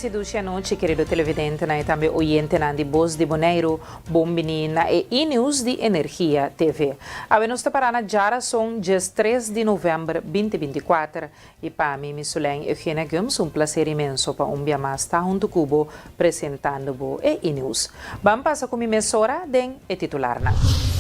Felis i dushi anochi kerido televidentenan i tambe oyentenan di Bos di Boneiru. Bon bini na e E-News di Energia TV. Awe nos ta pará na djarason 13 di novèmber 2024 i pa mi, Misulèn Eugenia Gumbs, un plaser inmenso pa un bia mas ta huntu ku bo presentando bo e E-News. Ban pasa ku mi mesora den e titularnan.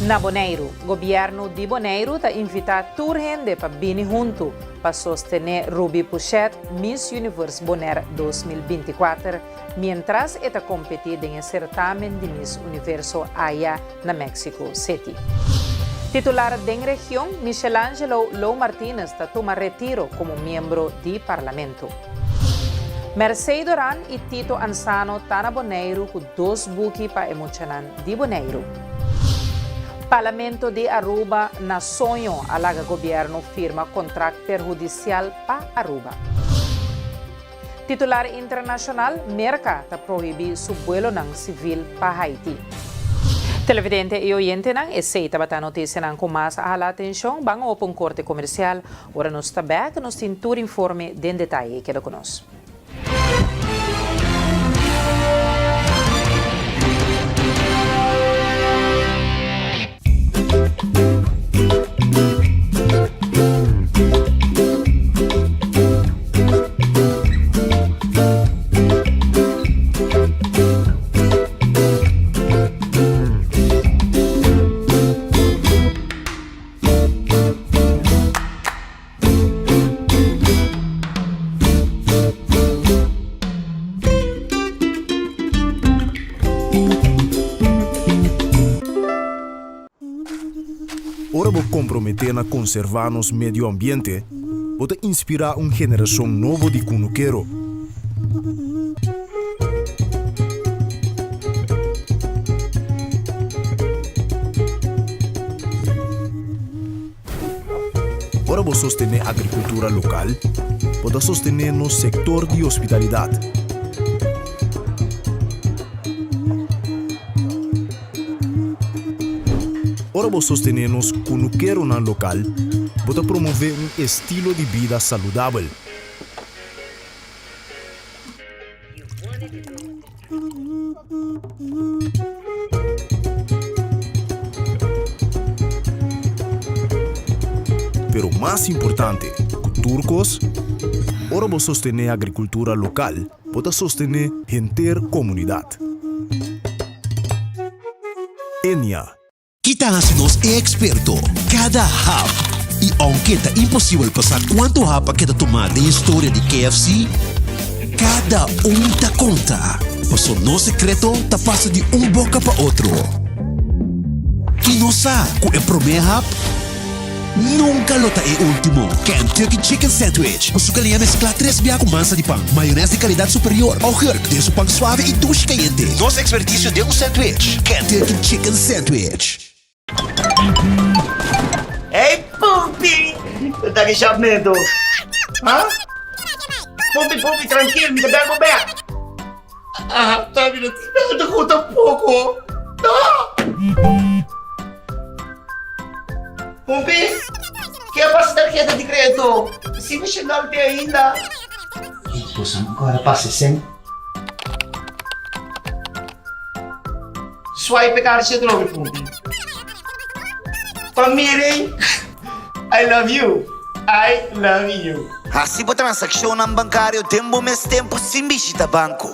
Na Boneiru, Gobièrnu di Boneiru ta invitá tur hende pa bini huntu pa sostené Ruby Pouchet Miss Universe Bonaire 2024 miéntras e ta kompetí den e sertámen di Miss Universo aya na Mexico City. Titular den region, Michelangelo Lou Martinez ta tuma retiro komo miembro di Parlamento. Mercey Doran i Tito Ansano ta na Boneiru ku dos buki pa e muchanan di Boneiru. Parlamento di Aruba na soño a laga gobièrnu firma kontrakt perhudisial pa Aruba. Titular internashonal, Merka ta prohibí su buelonan sivil pa Haiti. Televidente i oyentenan, esei tabata notisianan ku mas a hala atenshon. Ban opa un korte komersial. Ora nos ta bèk, nos tin tur informe den detaye. Keda ku nos. Ora bo komprometé na konservá nos medio ambiente, bo ta inspirá un generashon nobo di kunukero. Ora bo sostené agrikultura lokal, bo ta sostené nos sektor di hospitalidat. Ora bo sostené nos kunukeronan lokal, bo ta promové un estilo di bida saludabel. Pero mas importante ku tur kos, ora bo sostené agrikultura lokal, bo ta sostené henter komunidat. Enia. Ki ta hasi nos e eksperto? Kada hap! I ounke ta imposibel pa sa kuantu hap a keda tumá den historia di KFC, kada un ta konta, paso nos sekreto ta pasa di un boka pa otro. I nos sa ku e promé hap nunka lo ta e último. Kentucky Chicken Sandwich ku su kaliña mesklá tres bia ku mansa di pan, mayonès di kalidat superior, augurk den su pan suave i dushi kayente. Nos ekspertisio den un sandwich, Kentucky Chicken Sandwich. Hey Pumpi! Bo ta ki shapmento? Ha? Pumpi, Pumpi, trankil, mi ta bel bo bek. Ah, ta mi no tin nada ku tampoko. No! Pumpi, ke a pasa tarheta di kredito? Si mi shendal te ainda. Boso no kòrda pasa esei? Swipe e karchi atrobe, Pumpi. Pa miren, I love you, I love you. Hasi bo transakshonnan bankario den bo mes tempu sin bishita banko.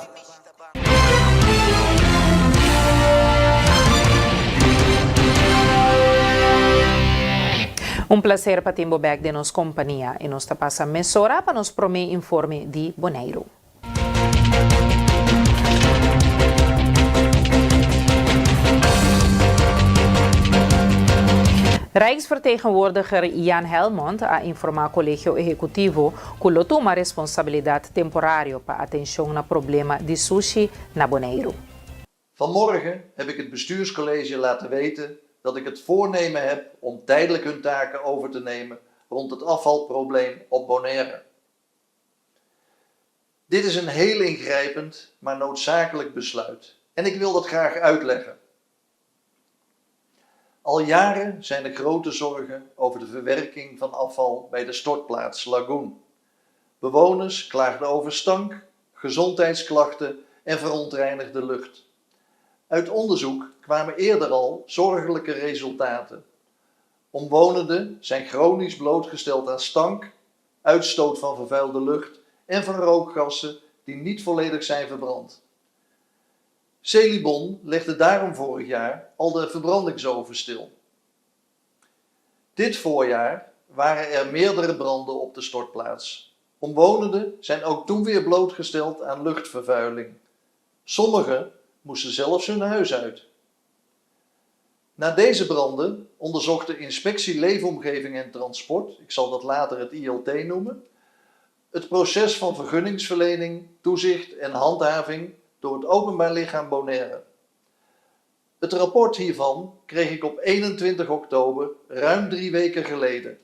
Un placer pa tin bo bek den nos compania y nos ta pasa mesora pa nos prome informe di Boneiru. Rijksvertegenwoordiger Jan Helmond a informá Kolegio Ehekutivo ku lo tuma responsabilidat temporario pa atenshon na problema di sushi na Boneiru. Vanmorgen heb ik het bestuurscollege laten weten dat ik het voornemen heb om tijdelijk hun taken over te nemen rond het afvalprobleem op Bonaire. Dit is een heel ingrijpend, maar noodzakelijk besluit en ik wil dat graag uitleggen. Al jaren zijn er grote zorgen over de verwerking van afval bij de stortplaats Lagoon. Bewoners klaagden over stank, gezondheidsklachten en verontreinigde lucht. Uit onderzoek kwamen eerder al zorgelijke resultaten. Omwonenden zijn chronisch blootgesteld aan stank, uitstoot van vervuilde lucht en van rookgassen die niet volledig zijn verbrand. Selibon legde daarom vorig jaar al de verbrandingsoven stil. Dit voorjaar waren er meerdere branden op de stortplaats. Omwonenden zijn ook toen weer blootgesteld aan luchtvervuiling. Sommigen moesten zelfs hun huis uit. Na deze branden onderzocht de Inspectie Leefomgeving en Transport, ik zal dat later het ILT noemen, het proces van vergunningsverlening, toezicht en handhaving door het Openbaar Lichaam Bonaire. Het rapport hiervan kreeg ik op 21 oktober, ruim 3 weken geleden.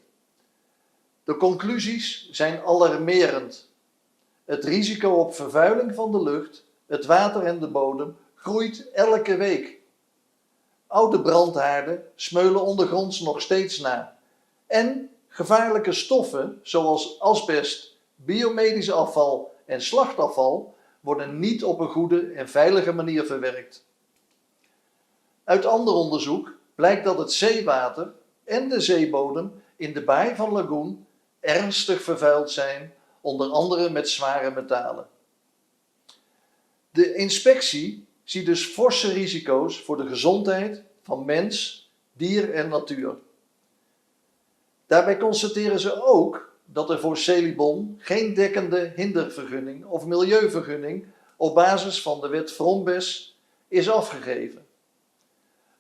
De conclusies zijn alarmerend. Het risico op vervuiling van de lucht, het water en de bodem groeit elke week. Oude brandhaarden smeulen ondergronds nog steeds na. En gevaarlijke stoffen zoals asbest, biomedisch afval en slachtafval worden niet op een goede en veilige manier verwerkt. Uit ander onderzoek blijkt dat het zeewater en de zeebodem in de baai van Lagoen ernstig vervuild zijn, onder andere met zware metalen. De inspectie ziet dus forse risico's voor de gezondheid van mens, dier en natuur. Daarbij constateren ze ook dat er voor Selibon geen dekkende hindervergunning of milieuvergunning op basis van de wet Frombes is afgegeven.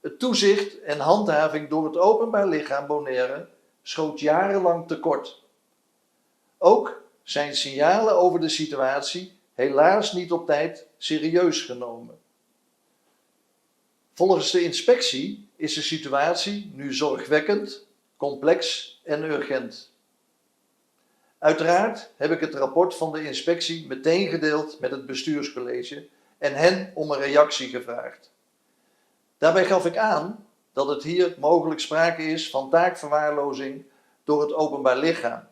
Het toezicht en handhaving door het Openbaar Lichaam Bonaire schoot jarenlang tekort. Ook zijn signalen over de situatie helaas niet op tijd serieus genomen. Volgens de inspectie is de situatie nu zorgwekkend, complex en urgent. Uiteraard heb ik het rapport van de inspectie meteen gedeeld met het bestuurscollege en hen om een reactie gevraagd. Daarbij gaf ik aan dat het hier mogelijk sprake is van taakverwaarlozing door het openbaar lichaam.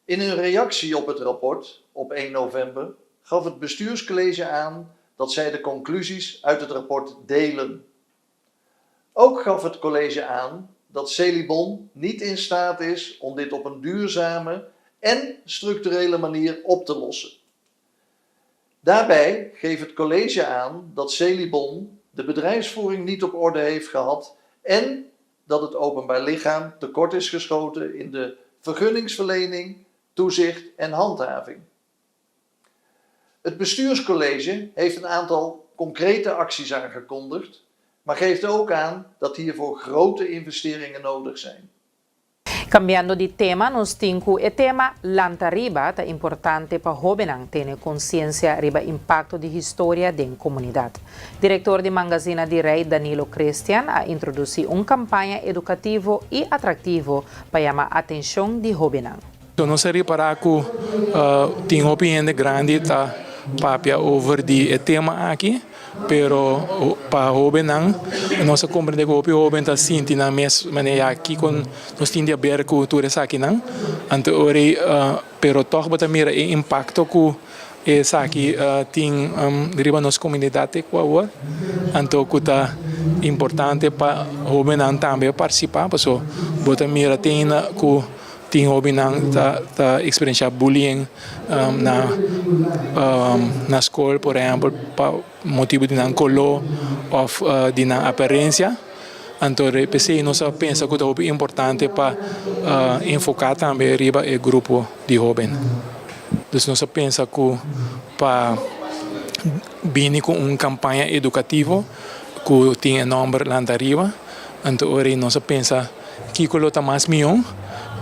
In een reactie op het rapport op 1 november gaf het bestuurscollege aan dat zij de conclusies uit het rapport delen. Ook gaf het college aan dat Selibon niet in staat is om dit op een duurzame en structurele manier op te lossen. Daarbij geeft het college aan dat Selibon de bedrijfsvoering niet op orde heeft gehad en dat het openbaar lichaam tekort is geschoten in de vergunningsverlening, toezicht en handhaving. Het bestuurscollege heeft een aantal concrete acties aangekondigd, maar geeft ook aan dat hiervoor grote investeringen nodig zijn. Kambiando di tema, nos tin e tema Lanta Riba, ta importante pa hóbennan tene konsiensia riba impakto di historia den komunidat. Direktor di Mangazina di Rei, Danilo Christian, a introdusí un kampaña edukativo i atraktivo pa yama atenshon di hóbennan. Nos a ripará ku tin opinion grandi ta papia over di tema aki, pero pa hóbennan, nos a komprondé ku hóben ta sinti na mes manera aki ku nos tin di haber ku tur esakinan. Anto ori pero toch bo ta mira e impakto ku esaki tin riba nos komunidat awor. Anto ku ta importante pa hóbennan tambe partisipá, paso bo ta mira tin ku tin hóbennan ta eksperensiá bullying na skol, por ehèmpel, pa motibu di nan koló òf di nan aparensia. Anto, p'esei nos a pensa ku ta importante pa enfoká tambe riba e grupo di hóben. Anto, nos a pensa ku pa bini ku un kampaña edukativo ku tin e nòmber Lanta Riba. Anto, ora nos a pensa kiko lo ta mas mihó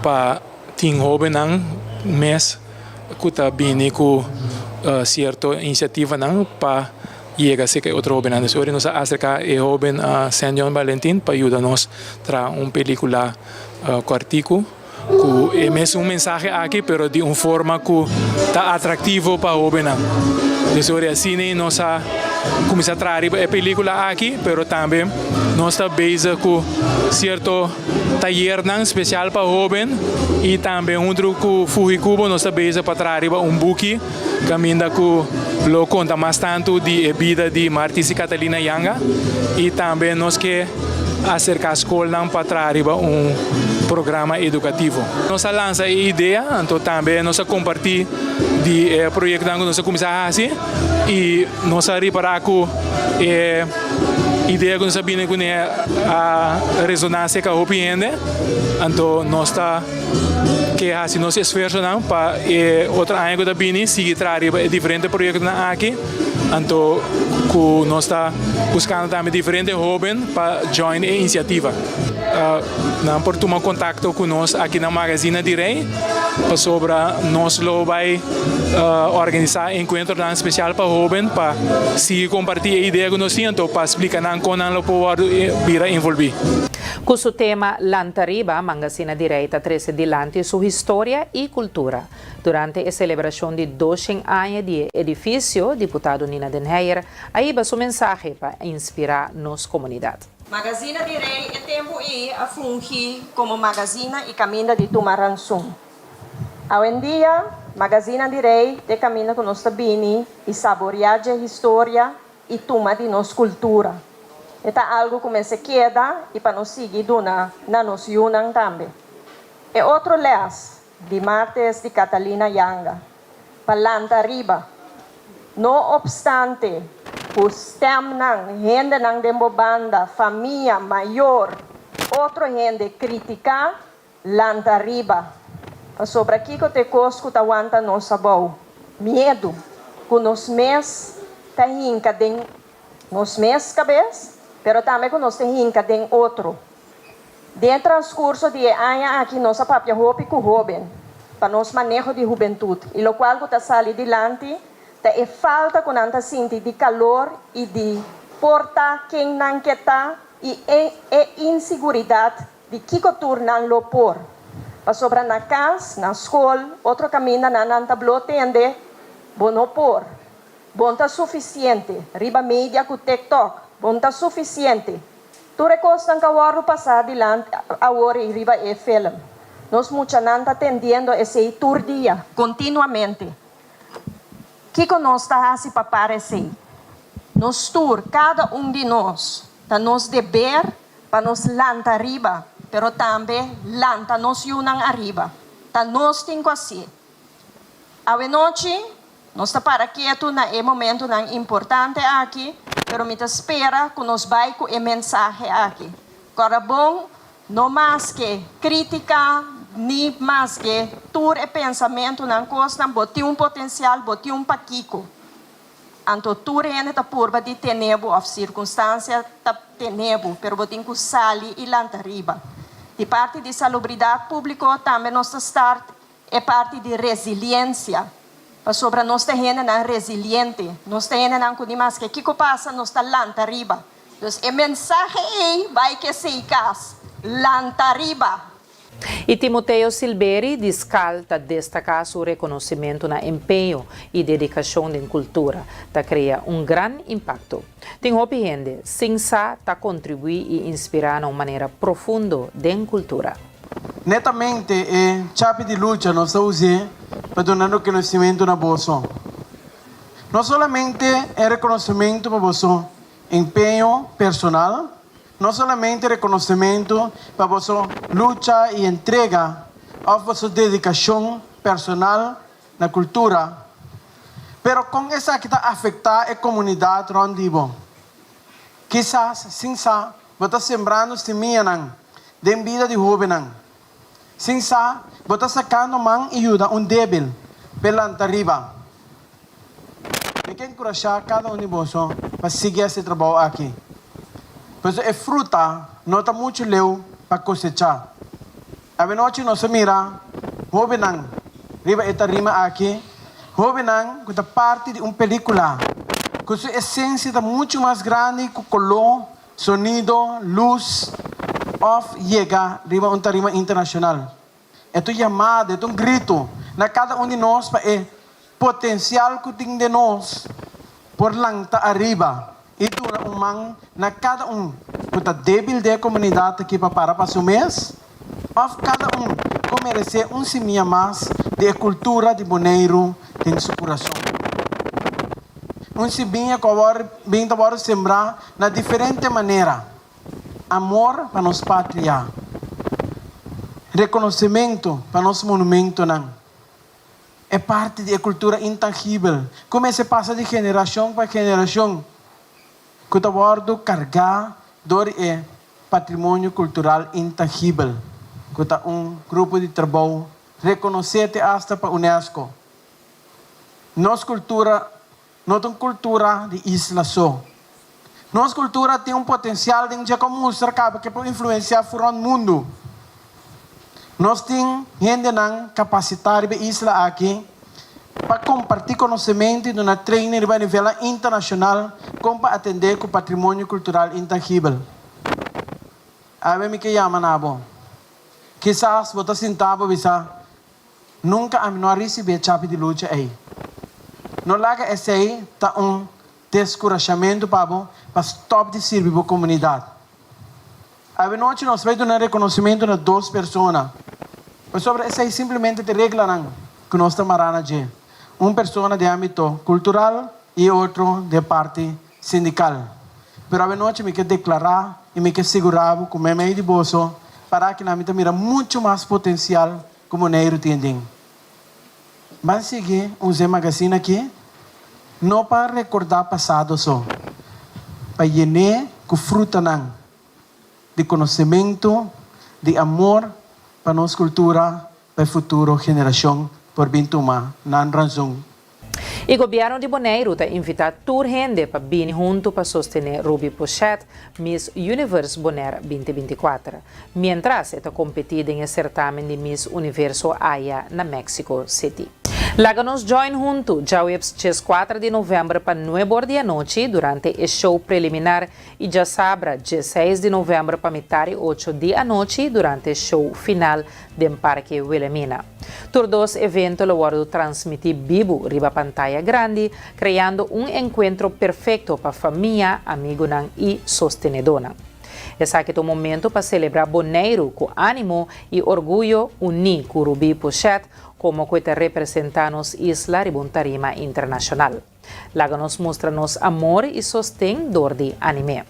pa tin hóbennan mes ku ta bini ku sierto inisiativanan pa yega serka otro hóbennan. Anto, ora nos a aserká e hóben Sandion Valentin pa yuda nos traha un pelíkula kòrtiku ku e mesun mensahe aki, pero di un forma ku ta atraktivo pa hóbennan. Anto, asina nos a kuminsá traha e pelíkula aki, pero tambe Nos ta bezig ku sierto tayernan spesial pa hóben i tambe huntu ku Fuhikubo nos ta bezig pa traha riba un buki kaminda ku lo konta mas tantu di e bida di Martis i Catalina Janga i tambe nos ke aserká skolnan pa traha riba un programa edukativo. Nos a lansa e idea, anto tambe nos a kompartí di e proyektonan ku nos a kuminsá hasi i nos a ripará ku e idea ku nos a bini kuné a resoná serka hopi hende, anto nos ta ke hasi nos esfuersonan pa e otro aña ku ta bini sigui traha riba e diferente proyektonan aki, anto ku nos ta buskando tambe diferente hóben pa join e inisiativa. Nan por tuma kontakto ku nos aki na Magazina di Rei pasobra nos lo bai organisá enkuentronan spesial pa hóben pa sigui kompartí e idea ku nos tin anto pa splika nan kon nan lo por wòrdu bira envolví. Ku su tema Lanta Riba, Mangasina di Rei ta trese dilanti su historia i kultura. Durante e selebrashon di doshen aña di e edifisio, diputado Nina den Heyer a hiba su mensahe pa inspirá nos komunidat. Magazina di Rei e tempu ei a fungi komo magazina i kaminda di tuma ransun. Awendia, Magazina di Rei ta e kaminda ku nos ta bini i saboriá dje historia i tuma di nos kultura. E ta algu ku mester keda i pa nos sigui duna na nos yunan tambe. E otro lès di Martes di Catalina Janga, pa lanta riba. No opstante ku stèmnan, hendenan den bo banda, famia, mayor, otro hende kritiká, lanta riba. Pasobra kiko ta e kos ku ta wanta nos abou? Miedu ku nos mes ta hinka den nos mes kabes, pero tambe ku nos ta hinka den otro. Den transcurso di e aña aki nos a papia hopi cu hoben pa nos maneho di hubentud y locual cu ta sali dilanti ta e falta cu nan ta sinti di calor y di por ta ken nan ke ta y e e insiguridad di kico tur nan lo por pasobra na cas, na scol, otro caminda nan nan ta blo tende bo no por, bo n'ta suficiente, riba media cu tiktok, bo n'ta suficiente. Tur e kosnan ka wòrdu pasá dilanti awor i riba e film. Nos muchanan ta tendiendo esei tur dia, kontinuamente. Kiko nos ta hasi pa para esei? Nos tur, kada un di nos, ta nos deber pa nos lanta ariba, pero tambe lanta nos yunan ariba. Ta nos tin ku hasié. Awenochi nos ta para ketu na e momentunan importante aki, pero mi ta spera ku nos bai ku e mensahe aki. Kòrda bon, no maske krítika ni maske tur e pensamentunan kosnan, bo tin un potensial, bo tin un pakiko. Anto tur hende ta purba di tene bo òf sirkunstansia ta tene bo, pero bo tin ku sali i lanta riba. Di parti di Salubridat Públiko tambe nos ta start E parti di resiliensia, pasobra nos ta hendenan resiliente, nos ta hendenan ku ni maske kiko pasa nos ta lanta riba. Dus e mensahe ei bai ke sei kas, lanta riba! I Timoteo Silberi di skal ta destaká su rekonosementu na empeño i dedikashon den kultura, ta krea un gran impakto. Tin hopi hende, sin sa, ta kontribuí i inspirá na un manera profundo den kultura. Netamente e chapi di lucha nos ta us'é pa duna reconocimento na boso. No solamente e reconocimento pa boso empeño personal, no solamente reconocimento pa boso lucha y entrega of boso dedicacion personal na cultura, pero con esaki ta afecta e comunidad rond di bo. Kisas sin sa bo ta sembrando simianan den bida di hóbennan. Sin sa bo ta sakando man i yuda un débil p'e lanta riba. Mi ke enkurashá kada un di boso pa sigui hasi e trabou aki, pasobra e fruta no ta muchu leu pa kosechá. Awenochi nos a mira hóbennan riba e tarima aki, hóbennan ku ta parti di un pelíkula ku su esensia ta muchu mas grandi ku koló, sonido, lus òf yega riba un tarima internashonal. E ta un yamada, e ta un gritu na kada un di nos pa e potensial ku tin den nos por lanta ariba i duna un man na kada un. ku ta débil den e komunidat aki pa para pa su mes, òf kada un ku meresé un simia mas di e kultura di Boneiru den su kurason. Un simia ku awor bin ta wòrdu sembrá na diferente manera, amor pa nos patria, rekonosementu pa nos monumentonan, E parti di e kultura intangibel ku mester pasa di generashon pa generashon ku ta wòrdu kargá dor di e patrimonio kultural intangibel ku ta un grupo di trabou rekonosé te asta pa unesco. Nos kultura no ta un kultura di isla so. Nos kultura tin un potensial den dje ku a mustra kaba ke por influensiá fu rònt mundu. Nos tin hendenan kapasitá riba e isla aki pa kompartí konosementu i duna training riba nivelnan internashonal kon pa atendé ku patrimonio kultural intangibel. Awe mi ke yama na bo. Kisas bo ta sinta bo bisa, Nunka ami no a risibí e chapi di lucha ei. No laga esei ta un deskurashamentu pa bo pa stòp di sirbi bo komunidat. Awenochi nos bai duna rekonosimentu na dos persona, pasobra esei simplemente ta e reglanan ku nos ta mará na dje, un persona den ámbito kultural i e otro den parti sindikal. Pero awenochi mi ke deklará i mi ke sigurá bo ku meimei di boso pará kinan mi ta mira muchu mas potensial ku Boneiru tin den. Ban sigui usa e magazin aki no pa rekordá pasado so, pa yen'é ku frutanan di konosementu, di amor pa nos kultura, pa e futuro generashon por bin tuma nan ranzun. E gobièrnu di Boneiru ta invitá tur hende pa bini huntu pa sostené Ruby Pochette, Miss Universe Bonaire 2024, miéntras e ta kompetí den e sertamen di Miss Universo aya na Mexico City. Laga nos join huntu djaweps 14 di novèmber pa nueb'or di anochi durante e show preliminar i djasabra 16 di novèmber pa mitar i ocho di anochi durante show final den Parke Wilhelmina. Tur dos evento lo wòrdu transmití bibu riba pantaya grandi, kreando un enkuentro perfekto pa famia, amigunan i sostenedónan. Esaki ta un momento pa selebrá Boneiru ku ánimo i orguyo uní ku Rubí Pochette komo ku e ta representá nos isla riba un tarima internashonal. Laga nos mustra nos amor i sosten dor di anim'é.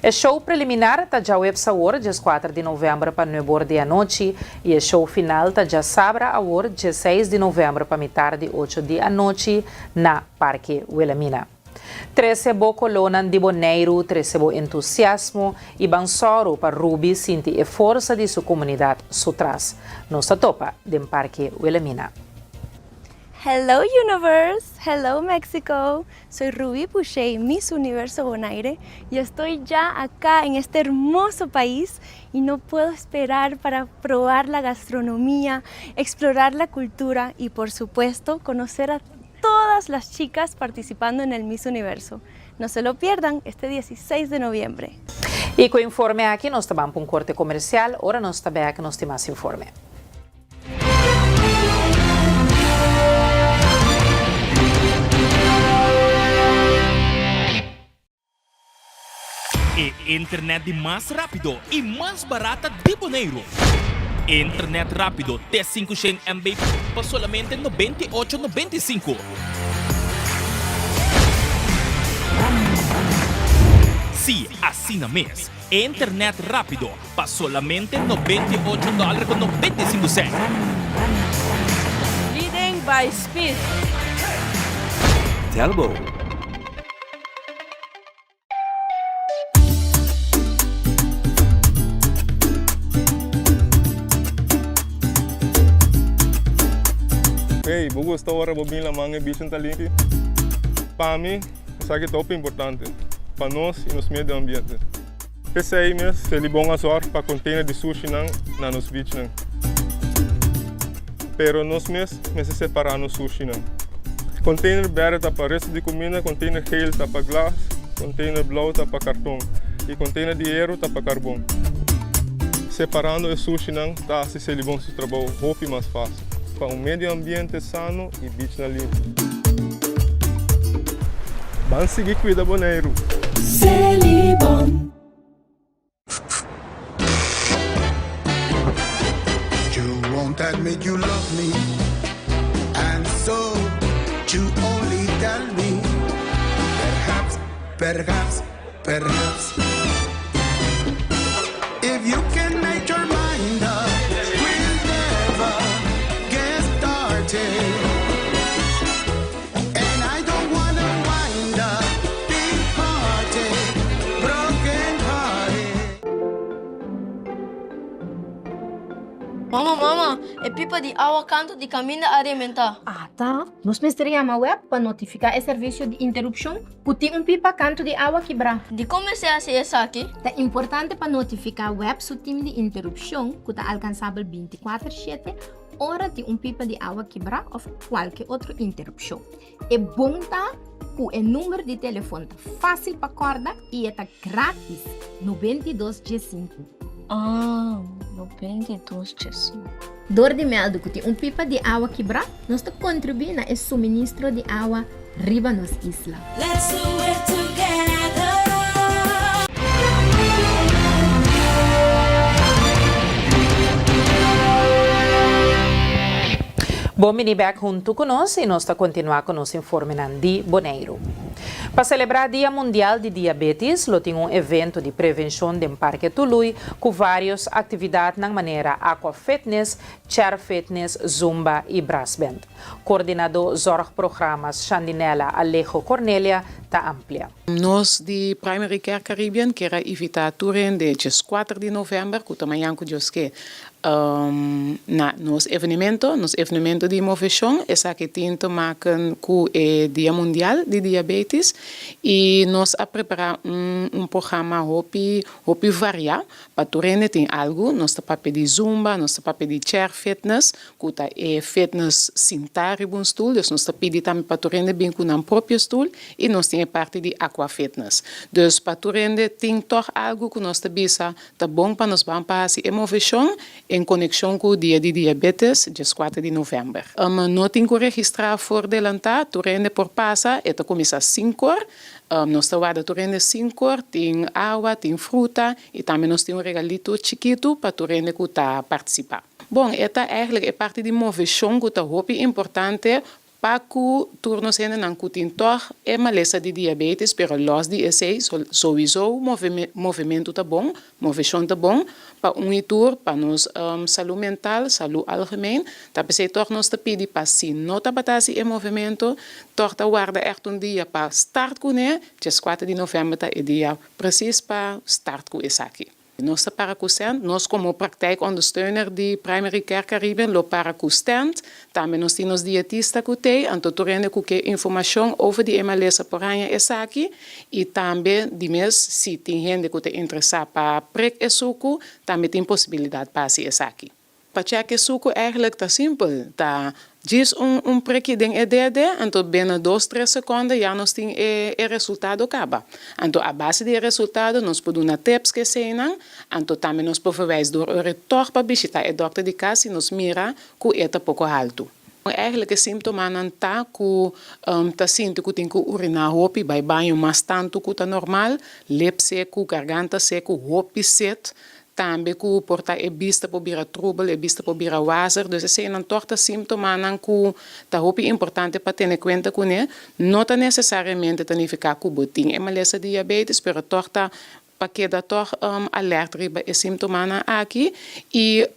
E show preliminar ta djaweps awor 14 di novèmber pa nueb'or di anochi i e show final ta djasabra awor 16 di novèmber pa mitar di ocho di anochi na Parke Wilhelmina. Trese bo kolónan di Boneiru, trese bo entusiasmo i ban sòru pa Ruby sinti e forsa di su komunidat su tras. Nos ta topa den Parke Wilhelmina. Hello Universe, hello Mexico, soy Ruby Pouchet, Miss Universo Bonaire y estoy ya acá en este hermoso país y no puedo esperar para probar la gastronomía, explorar la cultura y por supuesto conocer a todas las chicas participando en el Miss Universo. No se lo pierdan este 16 de noviembre. I ku e informe aki nos ta ban pa un korte komersial, ora nos ta bek nos tin mas informe. E internet di mas rápido i mas barata di Boneiru. Internet rápido te 500 MB pa solamente 98,95. Sí, asina mes. Internet rápido pa solamente 98 dòler ku 95 sènt. Leading by speed. Telbo. Hey, bo gusta ora bo bin laman e bichin ta limpi? Pa mi, esaki ta hopi importante pa nos y nos medio ambiente. P'esei mes Selibon a zorg pa container di sushinan na nos beachnan. Pero nos mes mester separa nos sushinan. Container berde ta pa resto di cuminda, container geel ta pa glas, container blauw ta pa carton y container di hero ta pa carbon. Separando e sushinan ta haci Selibon su trabou hopi mas facil pa un medio ambiente sano y beachnan limpi. Ban sigui cuida Boneiru! Selibon. Admit you love me And so you only tell me Perhaps, perhaps, perhaps If you can make your mind up We'll never get started And I don't wanna wind up Big party, broken hearted Mama, mama, e pipa di awa kantu di kaminda a rementá. Ata, nos mester yama web pa notifiká e servisio di interupshon ku tin un pipa kantu di awa kibrá. Dikon mester hasi esaki? Ta importante pa notifiká web su tim di interupshon ku ta alkansabel bintikuater shete ora tin un pipa di awa kibrá òf kualke otro interupshon. E bon ta ku e number di telefon ta fásil pa kòrda i e ta grátis, 92 diesinku. Ah, 92 diesinku. Dor di mèldu ku tin un pipa di awa kibrá, nos ta kontribuí na e suministro di awa riba nos isla. Let's do it together. Bon bini bek huntu ku nos i nos ta kontinuá ku nos informenan di Boneiru. Pa selebrá Dia Mundial di Diabetis lo tin un evento di prevenshon den Parke Tului ku vários aktividatnan manera aqua fitness, chair fitness, zumba i brassband. Koordinadó Zorgprogramma's Shandinella Alejo Cornelia ta amplia. Nos di Primary Care Caribbean kier a invitá tur hende djeskuater di novèmber, ku ta mañan ku Dios ke, na nos evenemento, nos evenemento di moveshon. Esaki tin te maken ku e Dia Mundial di Diabetes i nos a prepará un un programa hopi hopi variá pa tur hende tin algu. Nos ta papia di zumba, nos ta papia di chair fitness, ku ta e fitness sintá riba un stul, dus nos ta pidi tambe pa tur hende bin ku nan propio stul i nos tin e parti di aqua fitness. Dus pa tur hende tin tòg algu ku nos ta bisa ta bon pa nos ban pa hasi e moveshon en konekshon ku dia di diabetes, dieskuater di novèmber. No tin ku registrá for delantá, tur hende por pasa, e ta kuminsá sinkor, nos ta warda tur hende sinkor, tin awa, tin fruta i tambe nos tin un regalito chikitu pa tur hende ku ta partisipá. Bon, e ta eigenlijk e parti di moveshon ku ta hopi importante pa ku tur nos hendenan ku tin tòg e malesa di diabetes, pero lòs di esei souiso movementu ta bon, moveshon ta bon pa un i tur, pa nos salú mental, salú algemeen. Ta p'esei tòg nos ta pidi pa si no tabata hasi e movementu, tòg ta warda ègt un dia pa start kuné, dieskuater di novèmber ta e dia presis pa start ku esaki. Nos ta para ku sènt, nos komo praktijkondersteuner di Primary Care Caribbean lo para ku stènt, tambe nos tin nos dietista ku t'ei, anto tur hende ku ke informashon over di e malesa por haña esaki i tambe di mes si tin hende ku ta interesá pa prek e suku tambe tin posibilidat pa hasi esaki. Pa chèk e suku eigenlijk ta simpel, ta djis un un preki den e dede, anto bena dos tres sekonde ya nos tin e e resultado kaba. Anto a base di e resultado nos por duna tips ku eseinan, anto tambe nos por verwijs door ora tòg pa bishita e dòkter di kas si nos mira ku e ta poko haltu. Eigenlijk e símptomanan ta ku ta sinti ku tin ku uriná hopi, bai baño mas tantu ku ta normal, lep seku, garganta seku, hopi set, Tambe ku por ta e bista por bira trubel, e bista por bira wazer. Dus eseinan tòg ta símptomanan ku ta hopi importante pa tene kuenta kuné. No ta nesesariamente ta nifiká ku bo tin e malesa di diabetes, pero tòg ta pa keda tòg alèrt riba e símptomanan aki. I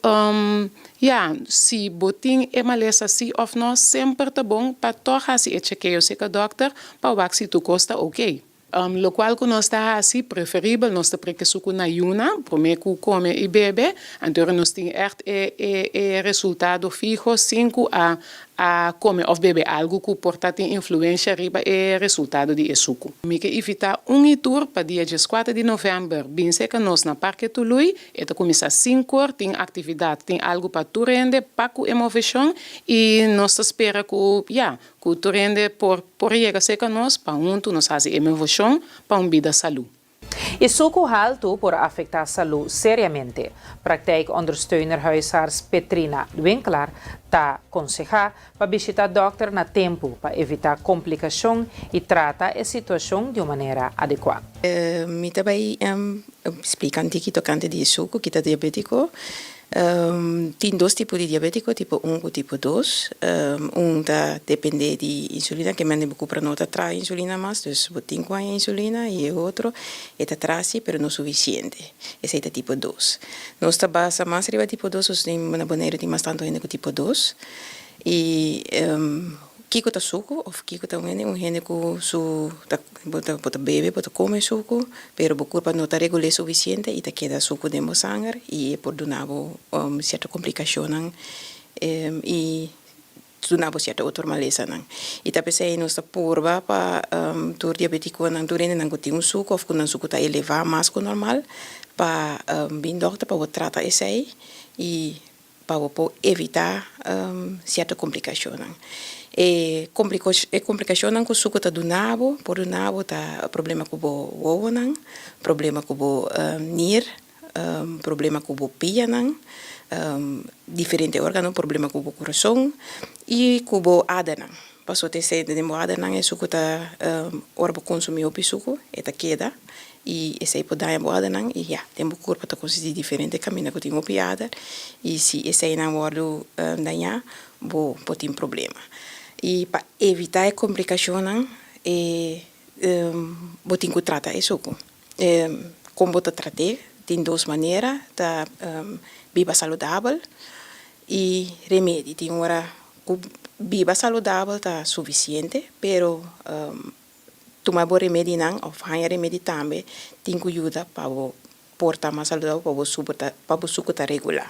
ya, si bo tin e malesa sí òf nò, semper ta bon pa tòg hasi e chekeo serka dòkter pa wak si tur kos ta oké. Lokual ku nos ta hasi, preferibel nos ta preke suku na yuna, promé ku kome i bebe, anto ora nos tin ègt e e e resultado fiho sin ku a a kome òf bebe algu ku por ta tin influensha riba e resultado di e suku. Mi ke invitá un i tur pa dia dieskuater di novèmber bin serka nos na Parke Tului, e ta kuminsá sinkor, tin aktividat, tin algu pa tur hende pa ku e moveshon i nos ta spera ku ya, Ku tur hende por por yega serka nos pa huntu nos hasi e mevoshon pa un bida salú. E suku haltu por afektá salú seriamente. Praktijkondersteuner huisarts Petrina Winkelaar ta konsehá pa bishitá dòkter na tempu pa evitá komplikashon i trata e situashon di un manera adekuá. Mi ta bai splika un tiki tokante di e suku ki ta diabétiko. Tin dos tipo di diabétiko, tipo un ku tipo dos. Un ta dependé di insulina, ke mende bo kupra no ta traha insulina mas, dus bo tin ku haña insulina, i e otro e ta traha si pero no sufisiente, esei ta tipo dos. Nos ta basa mas riba tipo dos, nos tin na Boneiru tin mas tantu hende ku tipo dos i Kiko ta suku of kiko ta un hende? Un hende ku su ta bo ta bo ta bebe, bo ta kome suku, pero bo kurpa no ta regul'é sufisiente i ta keda suku den bo sanger i e por duna bo sierto komplikashonnan i duna bo sierto otro malesanan. I ta p'esei nos ta purba pa tur diabetikonan, tur hendenan ku tin un suku of ku nan suku ta elevá mas ku normal pa bin dòkter pa bo trata esei i pa bo por evitá sierto komplikashonnan. E e komplikashonnan ku suku ta duna bo, por duna bo ta problema ku bo wowonan, problema ku bo nir, problema ku bo pianan, diferente órgano, problema ku bo kurason i ku bo adernan. Pasobra esei den bo adernan e suku ta ora bo konsumí hopi suku e ta keda I esei por daña bo adernan i ya, den bo kurpa ta konsistí di diferente kaminda ku tin hopi ader i si eseinan wòrdu dañá bo por tin problema. I pa evitá e komplikashonnan e bo tin ku trata e suku. Kon bo ta trat'é? Tin dos manera, ta biba saludabel i remedi. Tin ora ku biba saludabel ta sufisiente pero Tuma bo remedinan of haña remedi tambe tin ku yuda pa bo por ta mas saludabel, pa bo suku ta pa bo suku ta regulá.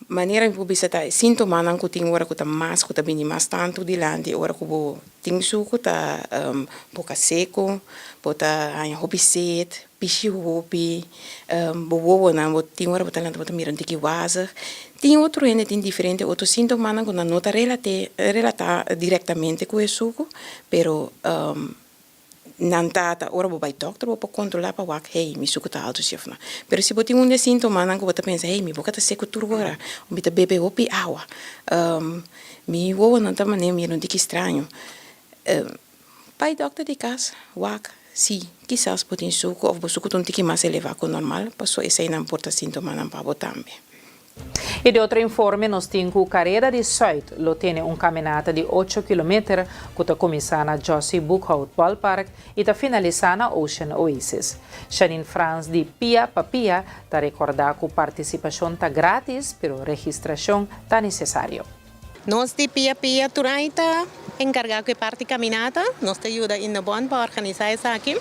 Manera mi por bisa ta e síntomanan ku tin ora ku ta mas ku ta bini mas tantu dilanti ora ku bo tin suku ta boka seku, bo ta haña hopi set, Pishi hopi, bo wowonan bo tin ora bo ta lanta bo ta mira un tiki wazig. Tin otro hende tin diferente otro sintomanan ku nan no ta relate relatá direktamente ku e suku, pero nan ta ta ora bo bai dòkter bo por kontrolá pa wak hey mi suku ta altu si òf no. Pero si bo tin un di e sintomanan ku bo ta pensa hey mi boka ta seku tur ora, mi ta bebe hopi awa, mi wowonan ta manera mira un tiki straño. Bai dòkter di kas, wak si kisas bo tin suku òf bo suku ta un tiki mas elevá ku normal, paso eseinan por ta síntomanan pa bo tambe. I di otro informe nos tin ku Kareda di Sùit lo tene un kaminata di ocho kilometer ku ta kuminsá na Jossy Boekhout Ballpark i ta finalisá na Ocean Oasis. Shanine Frans di Pia pa Pia ta rekordá ku partisipashon ta grátis pero registrashon ta nesesario. Nos di Pia Pia tur aña ta enkargá ku e parti kaminata. Nos ta yuda Indebon pa organisá esaki.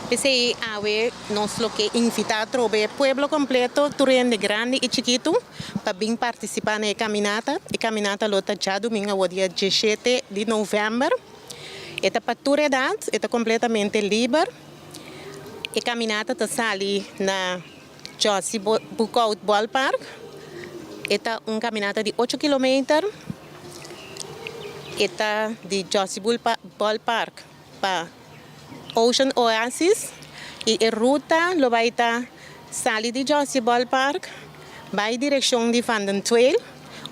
P'esei awe nos lo ke invitá atrobe e pueblo kompleto, tur hende grandi i chikitu, pa bin partisipá na e kaminata. E kaminata lo ta djadumingu awor dia dieshete di novèmber. E ta pa tur edat, e ta kompletamente liber. E kaminata ta sali na. Jossy Boekhout Ballpark. E ta un caminata di ocho kilometer. E ta di Jossy Ballpark pa Ocean Oasis y e ruta lo bay ta sali di Jossy Ballpark bay direccion di Van den Tweel.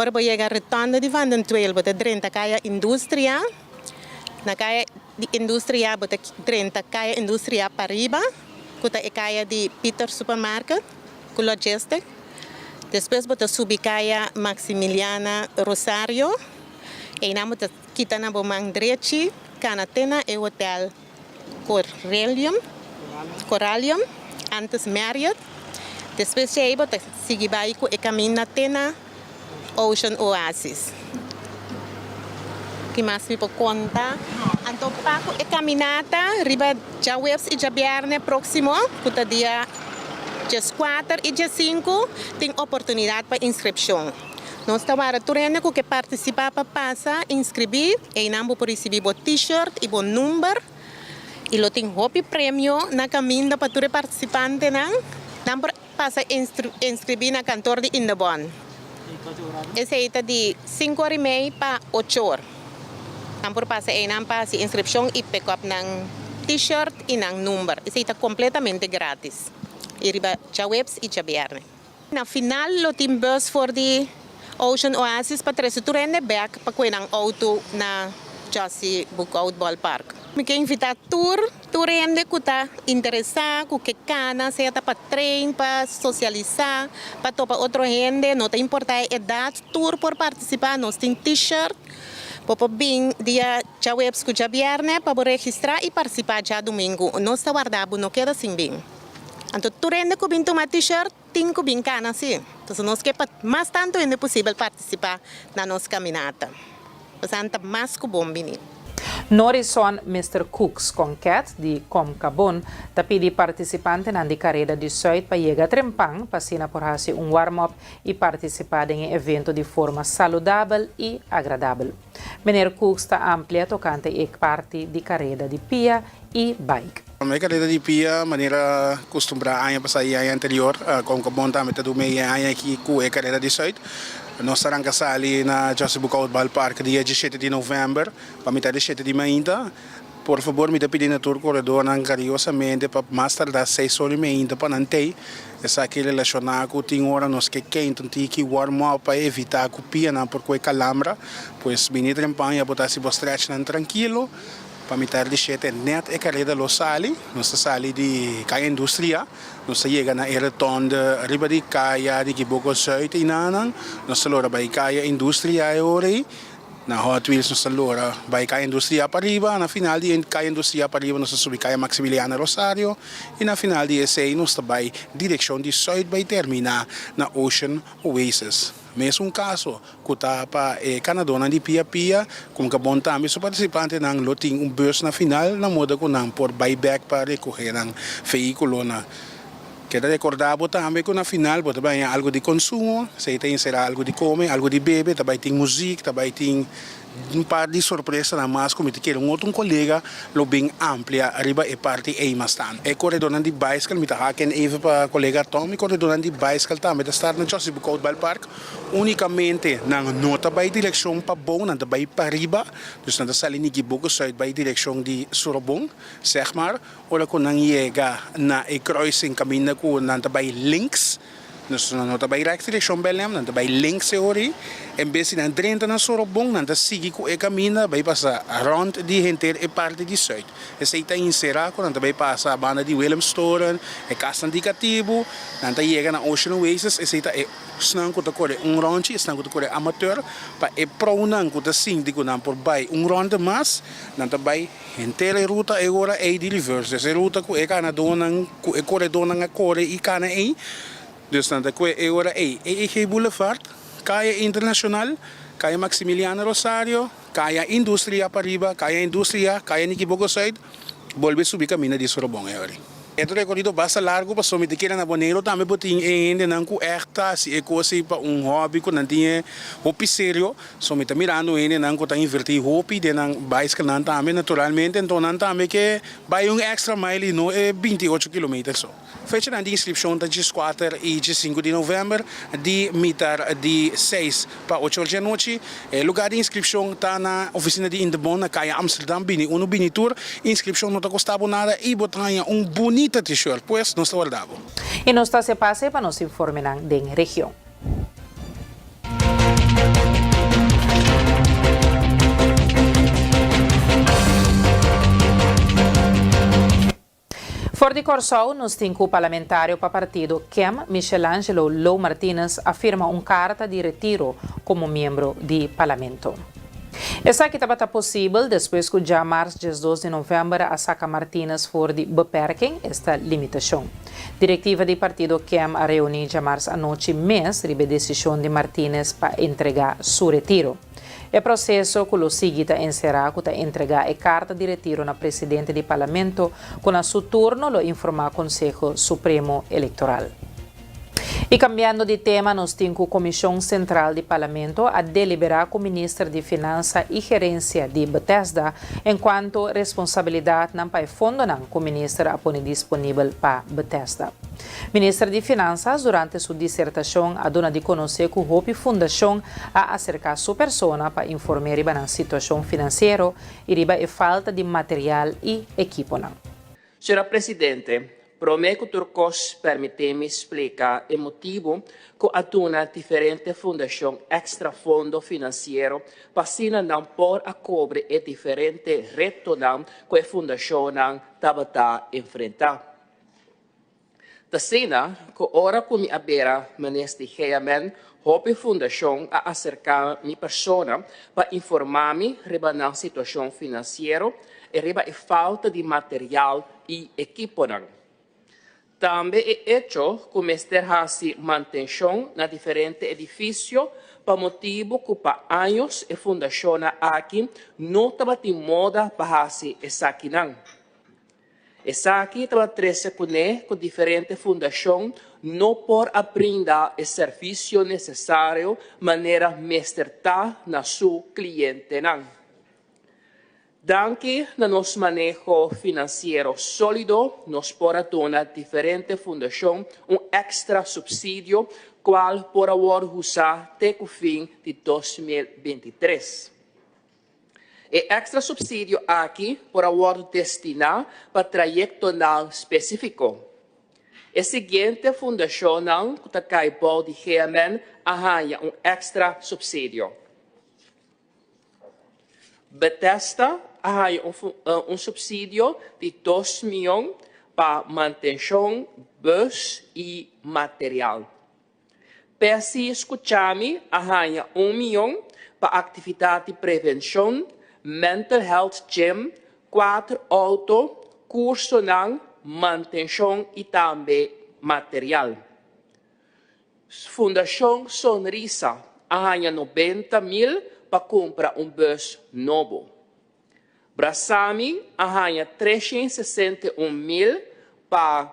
Ora bo yega rotonde di Van den Tweel bo ta drenta Caya Industria. Na Caya di Industria bo ta drenta Caya Industria pariba. Ku ta e kaya di Pieter Supermarket ku Logistic. Despues bo ta subi kaya Maximiliana Rosario. Einan bo ta kita na bo man drechi kana te na e hotel Corelium, Coralium, antes Marriott. Despues djei bo ta sigui bai ku e kaminda te na Ocean Oasis. Ki mas mi por konta? Anto pa ku e kaminata riba djaweps i djabièrnè próksimo, ku ta dia dieskuater i diesinku, tin oportunidat pa inskripshon. Nos ta wara tur hende ku ke partisipá pa pasa inskribí. Einan bo por risibí bo T-shirt i bo number. I lo tin hopi premio na kaminda pa tur e partisipantenan. Nan por. Pasa inskribí na kantor di Indebon. Esei ta di sinku or i mei pa ocho or. Nan por pasa einan pa hasi inskripshon i pick up nan T-shirt i nan number. Esei ta kompletamente gratis i riba djaweps i djabièrnè. Na final lo tin bus for di Ocean Oasis pa trese tur hende bèk pa kue nan outo na Jossy Boekhout Ballpark. Mi ke invitá tur tur hende ku ta interesá, ku ke kana, sea ta pa train, pa sosialisá, pa topa otro hende, no ta importá e edat, tur por partisipá. Nos tin T-shirt, bo por bin dia djaweps ku djabièrnè pa bo registrá i partisipá djadumingu. Nos ta warda bo, no keda sin bin. Anto tur hende ku bin tuma T-shirt tin ku bin kana sí. Entonces nos ke pa mas tantu hende posibel partisipá na nos kaminata. Pasobra ta mas ku bon bini. Norison Mister Cooks Konket di Komkabon ta pidi partisipantenan di Kareda di Sùit pa yega trempan pa asina por hasi un warm-up i partisipá den e evento di forma saludabel i agradabel. Meneer Cooks ta amplia tokante e parti di kareda di pia i bike. E kareda di pia manera kustumbrá aña pasá i aña anterior, Komkabon tambe ta duna e aña aki ku e Kareda di Sùit. Nos ta ranka sali na José Boekhoudt Ballpark dia diesshete di novèmber pa mitad di shete di mainta. Por fabor mi ta pidi na tur koredornan kariosamente pa mas tardá seis ora di mainta pa nan tei. Esaki relashoná ku tin ora nos ke keinta un tiki warm up pa evitá ku pianan por koe kalambra. Pues bini trempan ya bo ta hasi bo stretchnan trankilo. Pa mitar di shete nèt e kareda lo sali. Nos ta sali di Kaya Industria. Nos ta yega na e rotonde riba di Kaya di Kiboko Zuid einanan. Nos ta lora bai Kaya Industria e ora ei. Na Hot Wheels nos ta lora bai Kaya Industria pariba. Na final di e Kaya Industria pariba nos ta subi Kaya Maximiliano Rosario. I na final di esei nos ta bai direkshon di Zuid bai terminá na Ocean Oasis. Mesun kaso ku ta pa e kanadónan di pia pia, ku Gabon tambe su partisipantenan lo tin un bus na final na moda ku nan por bai bèk pa rekohé nan vehíkulonan. Keda rekordá bo tambe ku na final bo ta bai haña algu di konsumo, esei ta enserá algu di kome, algu di bebe, ta bai tin muzik, ta bai tin Un par di sorpresanan mas ku mi ta kere un otro un kolega lo bin amplia riba e parti ei mas tantu. E koredónan di baiskel, mi ta haken even pa kolega Tom, e koredónan di baiskel tambe ta start na José Boekhout Ballpark. Únikamente nan no ta bai direkshon pabou, nan ta bai pariba, dus nan ta sali Nikiboko Zuid bai direkshon di Sorobon, sèg mar. Ora ku nan yega na e kruising kaminda ku nan ta bai links, Nos nan no ta bai rèks direkshon Bèlèm, nan ta bai links e ora ei. En bes di nan drenta na Sorobon, nan ta sigui ku e kaminda bai pasa rònt di henter e parti di sùit. Esei ta enserá ku nan ta bai pasa banda di Willemstoren, e kasnan di katibu, nan ta yega na Ocean Oasis, esei ta e esnan ku ta kore un ròntchi, esnan ku ta kore amateur, pa e prounan ku ta sinti ku nan por bai un rònde mas, nan ta bai henter e ruta e ora ei di reverse. Es e ruta ku e kanadónan. Ku e koredónan a kore i kana ei, dus nan ta kue e ora ei EEG Boulevard, Kaya Internashonal, Kaya Maximiliano Rosario, Kaya Industria pariba, Kaya Industria, Kaya Nikiboko Zuid, bolbe subi kaminda di Sorobon e ora ei. E ta un rekorido basta largu pasobra mi ta kere na Boneiru tambe bo tin e hendenan ku ègt ta hasi e kos ei pa un hòbi ku nan tin e hopi serio. So mi ta mirando hendenan ku ta invertí hopi den nan baiskelnan tambe naturalmente, enton nan tambe ke Bai un extra mile y no e 28 kilometer so. Fechanan di inscripcion ta djeskuater y djesinku di november di mitar di seis pa ocho or djanochi. E lugar di inscripcion ta na oficina di Indebon na Kaya Amsterdam bini uno bini tur. Inscripcion no ta costa bo nada y bo ta haña un bunita t-shirt. Pues nos ta warda bo. Y nos ta haci pase pa nos informenan den region. For di Kòrsou nos tin ku parlamentario pa partido kem, Michelangelo Lou Martinez a firma un karta di retiro komo miembro di parlamento. Esaki tabata posibel despues ku djamars 12 di novèmber a saka Martinez for di beperking, esta limitashon. Direktiva di partido kem a reuní djamars anochi mes riba e desishon di Martinez pa entregá su retiro. E proseso ku lo sigui ta enserá ku ta entregá e karta di retiro na presidente di parlamento ku na su turno lo informá Konseho Supremo Elektoral. I kambiando di tema nos tin ku Komishon Sentral di Parlamento a deliberá ku Minister di Finansa i Gerensia di Betesda enkuanto responsabilidatnan pa e fondonan ku Minister a pone disponibel pa Betesda. Minister di Finansas durante su disertashon a duna di konosé ku hopi fundashon a aserká su persona pa inform'é riba nan situashon finansiero i riba e falta di material i ekiponan. Señora Presidente, Promé ku tur kos pèrmití mi splika e motibu ku a duna diferente fundashon èkstra fondo finansiero pa asina nan por a kobre e diferente retonan ku e fundashonnan tabata enfrentá. T'asina ku ora ku mi a bira minister di GMN, hopi fundashon a aserká mi persona pa informá mi riba nan situashon finansiero i riba e falta di material i ekiponan. Tambe e echo ku mester hasi mantenshon na diferente edifisio pa motibu ku pa años e fundashonnan aki no tabatin moda pa hasi esakinan. Esaki tabata trese kuné ku diferente fundashon no por a brinda e servisio nesesario manera mester ta na su klientenan. Danki na nos maneho finansiero sólido nos por a duna diferente fundashon un èkstra supsidio kual por a wòrdu usá te ku fin di 2023. E èkstra supsidio aki por a wòrdu destiná pa trayektonan spesífiko. E siguiente fundashonnan ku ta kai bou di GMN a haña un èkstra supsidio. Bethesda a haña un supsidio di dos mion pa mantenshon, bùs i material. P'esei Skuchami a haña un mion pa aktividat di prevenshon, mental health gym, kuater outo, kursonan, mantenshon i tambe material. Fundashon Sonrisa a haña 90 mil pa kumpra un bùs nobo. Brasami a haña 361 mil pa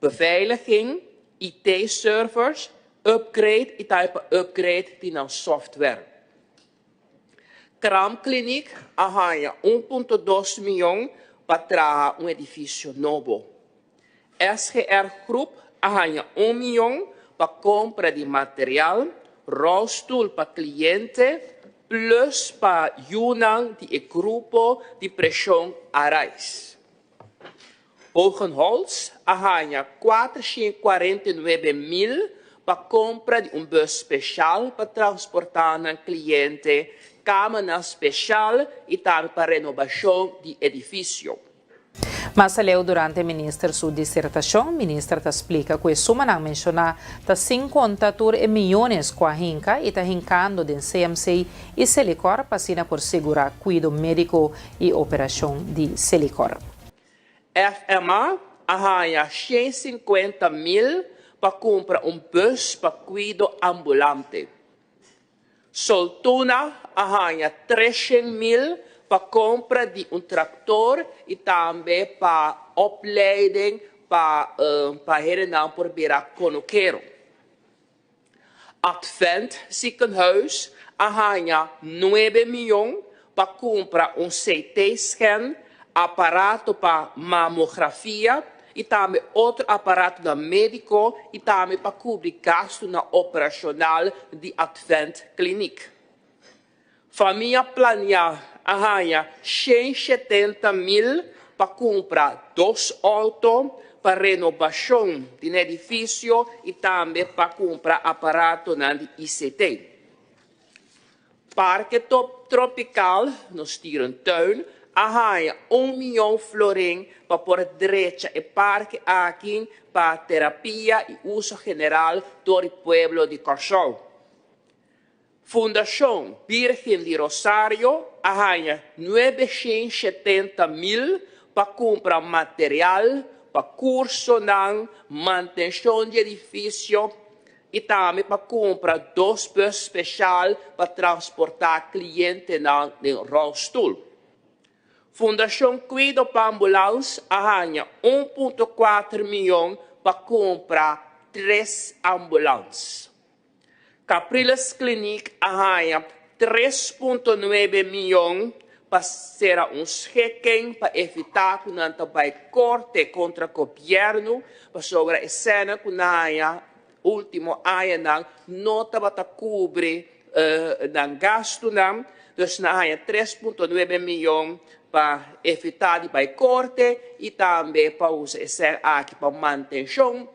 beveiliging, IT-servers, upgrade i tambe pa upgrade di nan software. Kraamkliniek a haña 1.2 mion pa traha un edifisio nobo. SGR Groep a haña un mion pa kompra di material, rolstoel pa kliente plus pa yunan di e grupo di preshon Arise. Hogenholz a haña 449 mil pa kompra di un bùs spesial pa transportá nan kliente, kamanan spesial i tambe pa renobashon di edifisio. Mas aleu durante minister su disertashon, minister ta splika ku e sumanan menshoná ta sin konta tur e miones ku a hinka i ta hinkando den CMC i Selikor pa asina por sigurá kuido médiko i operashon di Selikor. FMA a haña 150 mil pa kumpra un bùs pa kuido ambulante. Soltuna a haña 300 mil pa kompra di un traktor i tambe pa opleiding pa hendenan por bira kunukero. Advent Ziekenhuis a haña 9 mion pa kumpra un CT-scan, aparato pa mamografia i tambe otro aparatonan médiko i tambe pa kubri gastunan operashonal di Advent Kliniek. Famia Plania a haña 170 mil pa kumpra dos outo pa renobashon di edifisio i tambe pa kumpra aparatonan di ICT. Parke Top Tropikal, nos dierentuin, a haña 1 mion florin pa por drecha e parke aki pa terapia i uso general dor pueblo di Kòrsou. Fundashon Virgen di Rosario a haña 970 mil pa kumpra material pa kursonan, mantenshon di edifisio i tambe pa kumpra dos bùs spesial pa transportá klientenan den rolstoel. Fundashon Kuido pa Ambulans a haña 1.4 mion pa kumpra tres ambulans. Capriles Kliniek a haña 3.9 mion pa sera un schikking pa evitá ku nan ta bai korte kontra gobièrnu pasobra e sèn ku nan a haña último añanan no tabata kubri nan gastunan. Dus nan a haña 3.9 miyon pa evitá di bai korte i tambe pa usa e sèn aki pa mantenshon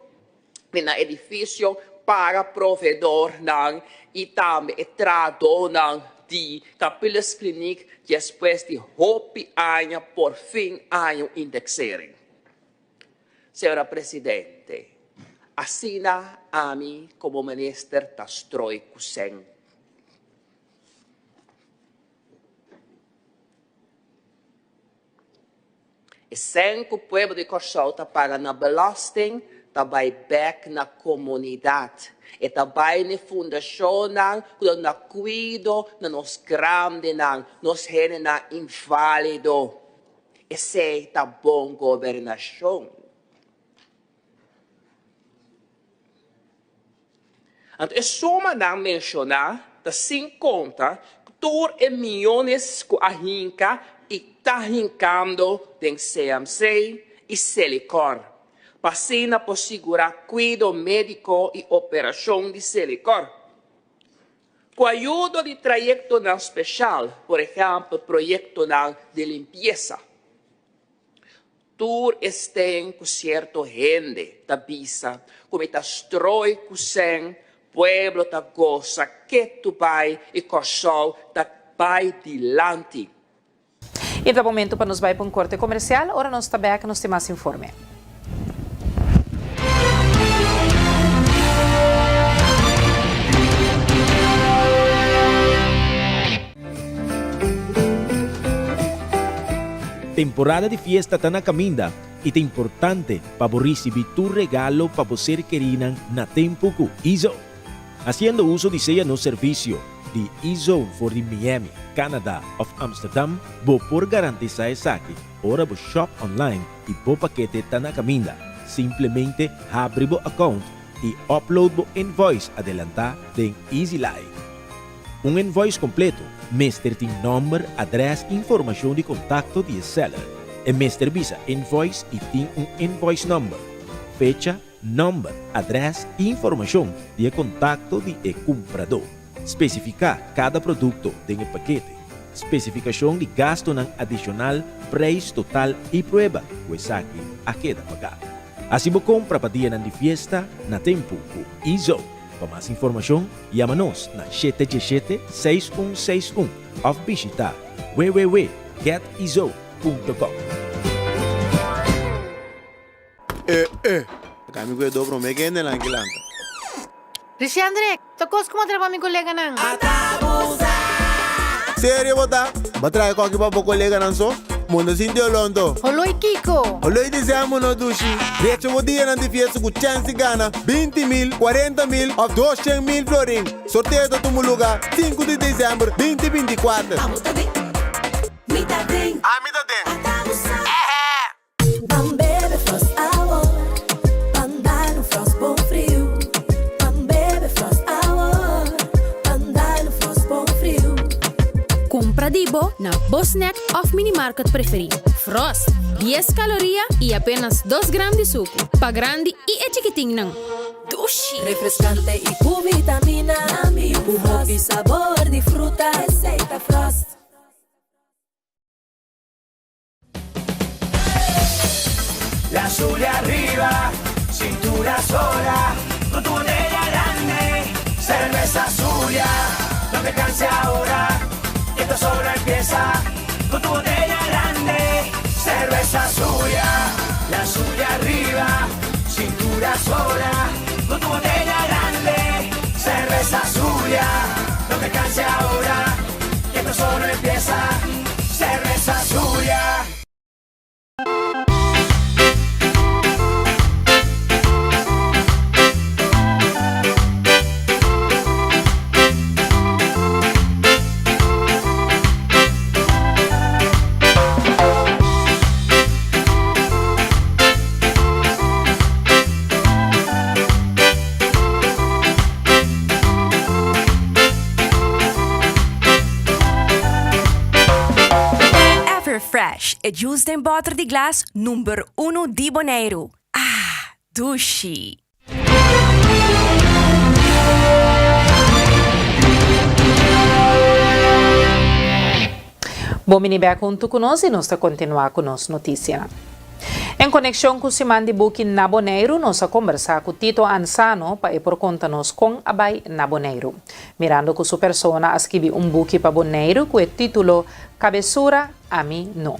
di nan edifisio, paga proveedornan i tambe e trahadónan di Capilles Kliniek despues di hopi aña por fin a haña un indexering. Señora Presidente, asina ami komo minister ta stroi ku sèn. E sèn ku pueblo di Kòrsou ta paga na belasting ta bai bèk na komunidat. E ta bai na e fundashonnan ku ta duna kuido na nos grandinan, nos hendenan inválido. Esei ta bon gobernashon. Anto e sumanan menshoná ta sin konta tur e miyones ku a hinka i ta hinkando den CMC i Selikor, pa asina por sigurá kuido médiko i operashon di Selikor. Ku ayudo di trayektonan speshal, por ehèmpel proyektonan di limpiesa. Tur esten ku sierto hende ta bisa ku mi ta stroi ku sèn, pueblo ta gosa ketu bai i Kòrsou ta bai dilanti. I ta momento pa nos bai pa un korte komersial, ora nos ta bèk nos tin mas informe. Temporada di fiesta ta na caminda y ta importante pa bo ricibi tur regalo pa bo ser kerinan na tempo cu E-Zone. Haciendo uso di sea nos servicio di E-Zone for di Miami, Canada of Amsterdam, bo por garantisa esaki ora bo shop online y bo pakete ta na caminda. Simplemente habri bo account y upload bo invoice adelanta den EasyLive. Un invoice kompleto mester tin nòmber, adrès i informashon di kontakto di e seller. E mester bisa invoice i tin un invoice number, fecha, nòmber, adrès i informashon di e kontakto di e kumpradó. Spesifiká kada produkto den e pakete, spesifikashon di gastunan adishonal, preis total i prueba ku esaki a keda pagá. Hasi bo kompra pa dianan di fiesta na tempu ku Ezo. Pa mas informashon, yama nos na shete djeshete, 6161 òf bishitá www.getizo.com. Eh eh, ta mi ku e do promé ku hende nan ki lanta. Richandre, ta kos ku bo a traha pa mi koleganan? Serio bo ta? Bo traha e koki pa bo koleganan so? Bo no sinti oló anto? Holó i kiko? Holó i dizèmber no dushi. Drecha bo dianan di fiesta ku chèns di gana 20 mil, 40 mil òf 200 mil florin. Sorteo ta tuma lugá 5 di dezèmber 2024. Abo ta den, mi ta den. Ami ta den. Ata bo sa. Ban bebe Frost awor, ban dal un Frost bon friu. Ban bebe Frost awor, ban dal un Frost bon friu. Kumpra di bo na bo snack òf minimarket preferí. Frost, dies kaloria i apenas dos gram di suku. Pa grandi i e chikitinnan. Dushi! Refreskante i ku vitamina. Ku hopi sabor di fruta. Esei ta Frost. La Zulia arriba, cintura sola, con tu botella grande, cerveza Zulia, no te canses ahora, que esto solo empieza, con tu botella grande, cerveza Zulia, la Zulia arriba, cintura sola, con tu botella grande, cerveza Zulia, no te canses ahora, que esto solo empieza, cerveza Zulia. Everfresh, e juice den bòter di glas number unu di Boneiru. Ah, dushi! Bon bini bek huntu ku nos i nos ta kontinuá ku nos notisianan. En konekshon ku Siman di Buki na Boneiru nos a kombersá ku Tito Ansano pa e por konta nos kon a bai na Boneiru. Mirando ku su persona a skibi un buki pa Boneiru ku e título Kabesura Ami No.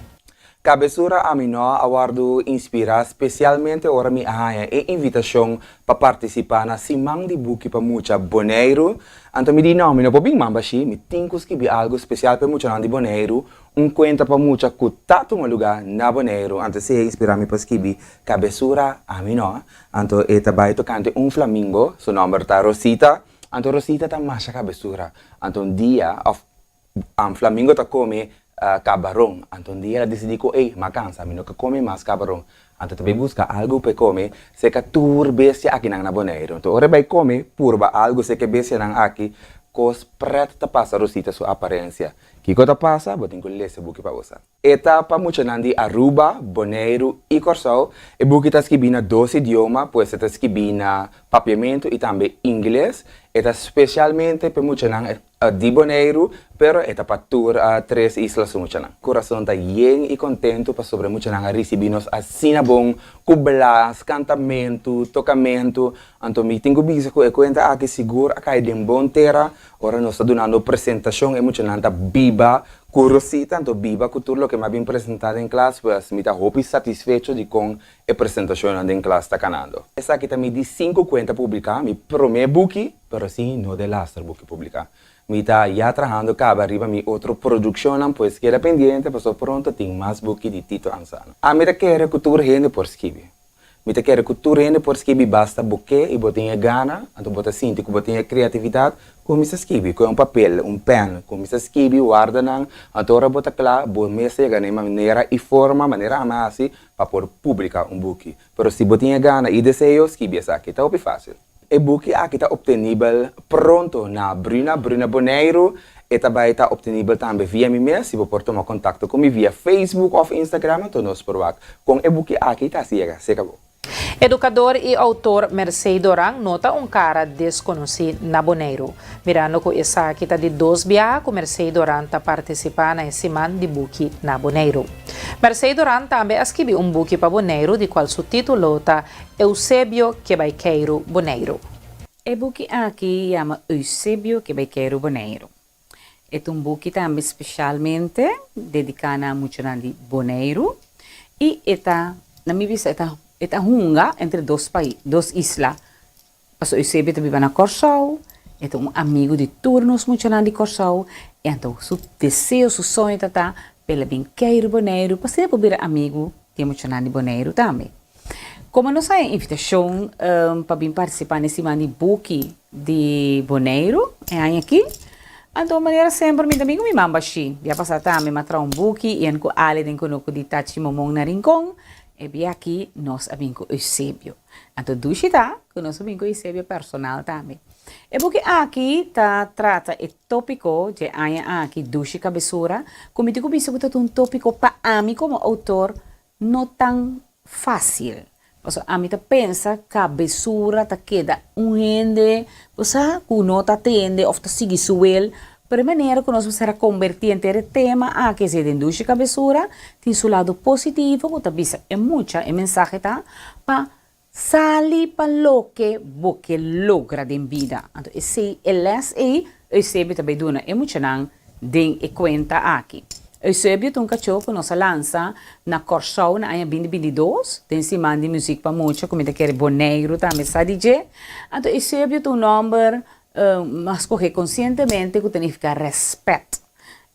Kabesura Ami No a wòrdu inspirá spesialmente ora mi a haña e invitashon pa partisipá na Siman di Buki pa Mucha Boneiru. Anto mi di, No, mi no por bin man bashí, mi tin ku skibi algu spesial pa e muchanan di Boneiru, un kuenta pa mucha ku ta tuma lugá na Boneiru. Anto esei a inspirá mi pa skibi Kabesura Ami No. Anto e ta bai tokante un flamingo, su nòmber ta Rosita. Anto Rosita ta masha kabesura. Anto un dia, òf Flamingo ta kome kabaron. Anto un dia el a disidí ku, Ey, m'a kansa, mi no ke kome mas kabaron. Anto ta bai buska algu pa e kome serka tur bestia akinan na Boneiru. Anto ora e bai kome, purba algu serka e bestianan aki, kos prèt ta pasa Rosita su aparensia. Kiko ta pasa? Bo tin ku lesa e buki pa bo sa. E ta pa muchanan di Aruba, Boneiru i Kòrsou. E buki ta skibí na dos idioma, pues e ta skibí na Papiamentu i tambe Ingles. E ta spesialmente pa e muchanan di Boneiru, pero e ta pa tur tres isla su muchanan. Kurason ta yen i kontentu pasobra e muchanan a risibí nos asina bon ku blas, kantamentu, tokamentu. Anto mi tin ku bisa ku e kuenta aki sigur a kai den bon tera. Ora nos ta dunando presentashon e muchanan ta biba ku Rosita, anto biba ku tur loke mi a bin presentá den klas, pues mi ta hopi satisfecho di kon e presentashonnan den klas ta kanando. Esaki ta mi di sinku kuenta publiká, mi promé buki, pero sí no de laster buki publiká. Mi ta ya trahando kaba riba mi otro produkshonnan, pues keda pendiente pasobra pronto tin mas buki di Tito Ansano. Ami ta kere ku tur hende por skibi. Mi ta kere ku tur hende por skibi basta bo ke i bo tin e gana, anto bo ta sinti ku bo tin e kreatividat, kuminsá skibi ku e un papel, un pèn, kuminsá skibi, warda nan, anto ora bo ta kla bo mes ta yega na e manera i forma, manera ami a hasi, pa por publiká un buki. Pero si bo tin e gana i deseo, skibi esaki, ta hopi fásil. E buki aki ta optenibel pronto na Bruna, Bruna Boneiru. E ta bai ta optenibel tambe via mi mes, si bo por tuma kontakto ku mi via Facebook òf Instagram, anto nos por wak kon e buki aki ta hasi yega serka bo. Edukador i outor Mercey Doran no ta un kara deskonosí na Boneiru. Mirando ku esaki ta di dos biaha ku Mercey Doran ta partisipá na e siman di buki na Boneiru. Mercey Doran tambe a skibi un buki pa Boneiru di kual su título ta Eusebio ke bai keiru Boneiru. E buki aki yama Eusebio ke bai keiru Boneiru. E ta un buki tambe speshalmente dediká na muchanan di Boneiru i e ta, na mi bista, e ta e ta hunga entre dos pais, dos isla. Pasobra Eusebio ta biba na Kòrsou, e ta un amigu di tur nos muchanan di Kòrsou i anto su deseo, su soño ta ta pa el a bin keiru Boneiru pa asina por bira amigu di e muchanan di Boneiru tambe. Komo nos haña invitashon pa bin partisipá na e siman di buki di Boneiru e aña akí, anto manera semper mi ta bin ku mi mamba shi. Bia pasá tambe mi a traha un buki i en ku Ali den kunuku di Tachi Momon na Rincon. E bia akí nos a bin ku Eusebio. Anto dushi ta ku nos a bin ku Eusebio personal tambe. E buki akí ta trata e tópiko dje aña akí, Dushi Kabesura, ku mi tin ku bisa ku ta un tópiko pa ami komo outor No tan fácil. Pasobra ami ta pensa cabesura ta keda un hende, bo sa, cu no ta tende of ta sigui su wil, pero e manera cu nos mester a converti henter e tema aki esey den dushi cabesura tin su lado positivo cu ta bisa e mucha, e mensahe ta pa Sali pa loke bo ke logra den bida. Anto esei e les ei Eusebio ta bai duna e muchanan den e kuenta aki. Eusebio ta un kachó ku nos a lansa na Kòrsou na aña binti 22 den siman di muzik pa mucha ku mi ta kere Boneiru tambe sa di dje. Anto Eusebio ta un nòmber mi a skohe konsientemente ku ta nifiká rèspèt.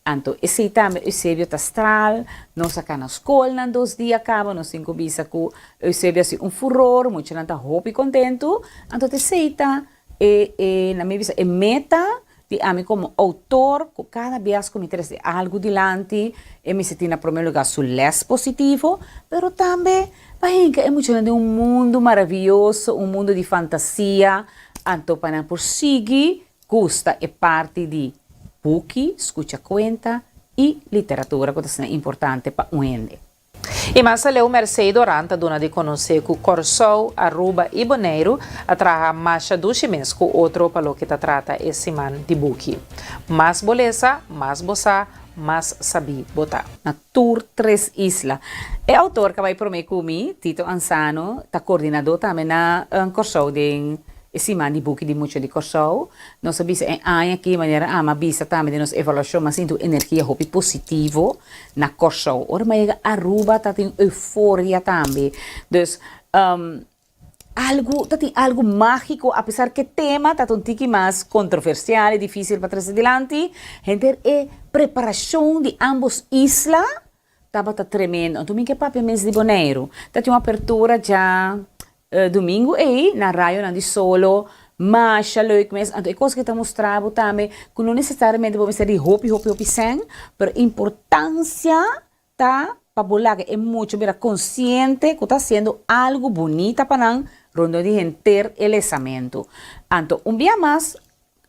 Anto esei tambe Eusebio ta straal, nos a kana skolnan dos dia kaba, nos tin ku bisa ku Eusebio a hasi un furor, muchanan ta hopi kontentu, anto ta esei ta e e na mi bisa e meta di ami komo outor ku kada bias ku mi trese algu dilanti e mester tin na prome luga su les positivo, pero tambe pa hinka e muchanan den un mundu maravioso, un mundu di fantasia, anto pa nan por sigui Gusta e parti di buki, skucha kuenta i literatura ku ta asina importante pa un hende. I mas aleu Mercey Doran ta duna di konosé ku Kòrsou, Aruba i Boneiru a traha masha dushi mes ku otro pa loke ta trata e siman di buki. Mas bo lesa, mas bo sa. mas sabí bo ta. Na tur tres isla. E outor ku a bai promé ku mi, Tito Ansano, ta koordinadó tambe na Kòrsou den e Siman di Buki di Mucha di Kòrsou. Nos a bisa e aña aki, manera ami a bisa tambe den nos evaluashon, mi a sinti un energia hopi positivo na Kòrsou. Ora mi a yega Aruba ta tin euforia tambe. Dus, Algu, ta tin algu mágiko, apesar ku e tema ta un tiki mas kontroversial i difísil pa trese dilanti, henter e preparashon di ámbos isla tabata tremendo. Anto mi ke papia mes di Boneiru. Ta tin un apertura dja dumingu ei na rayonan di solo, masha leuk mes. Anto e kos ke ta mustra bo tambe ku no nesesariamente bo mester di hopi hopi hopi sèn, pero importansia Ta pa bo laga e mucha bira konsiente ku ta hasiendo algu bunita pa nan rondó di henter e lesamentu. Anto un bia mas,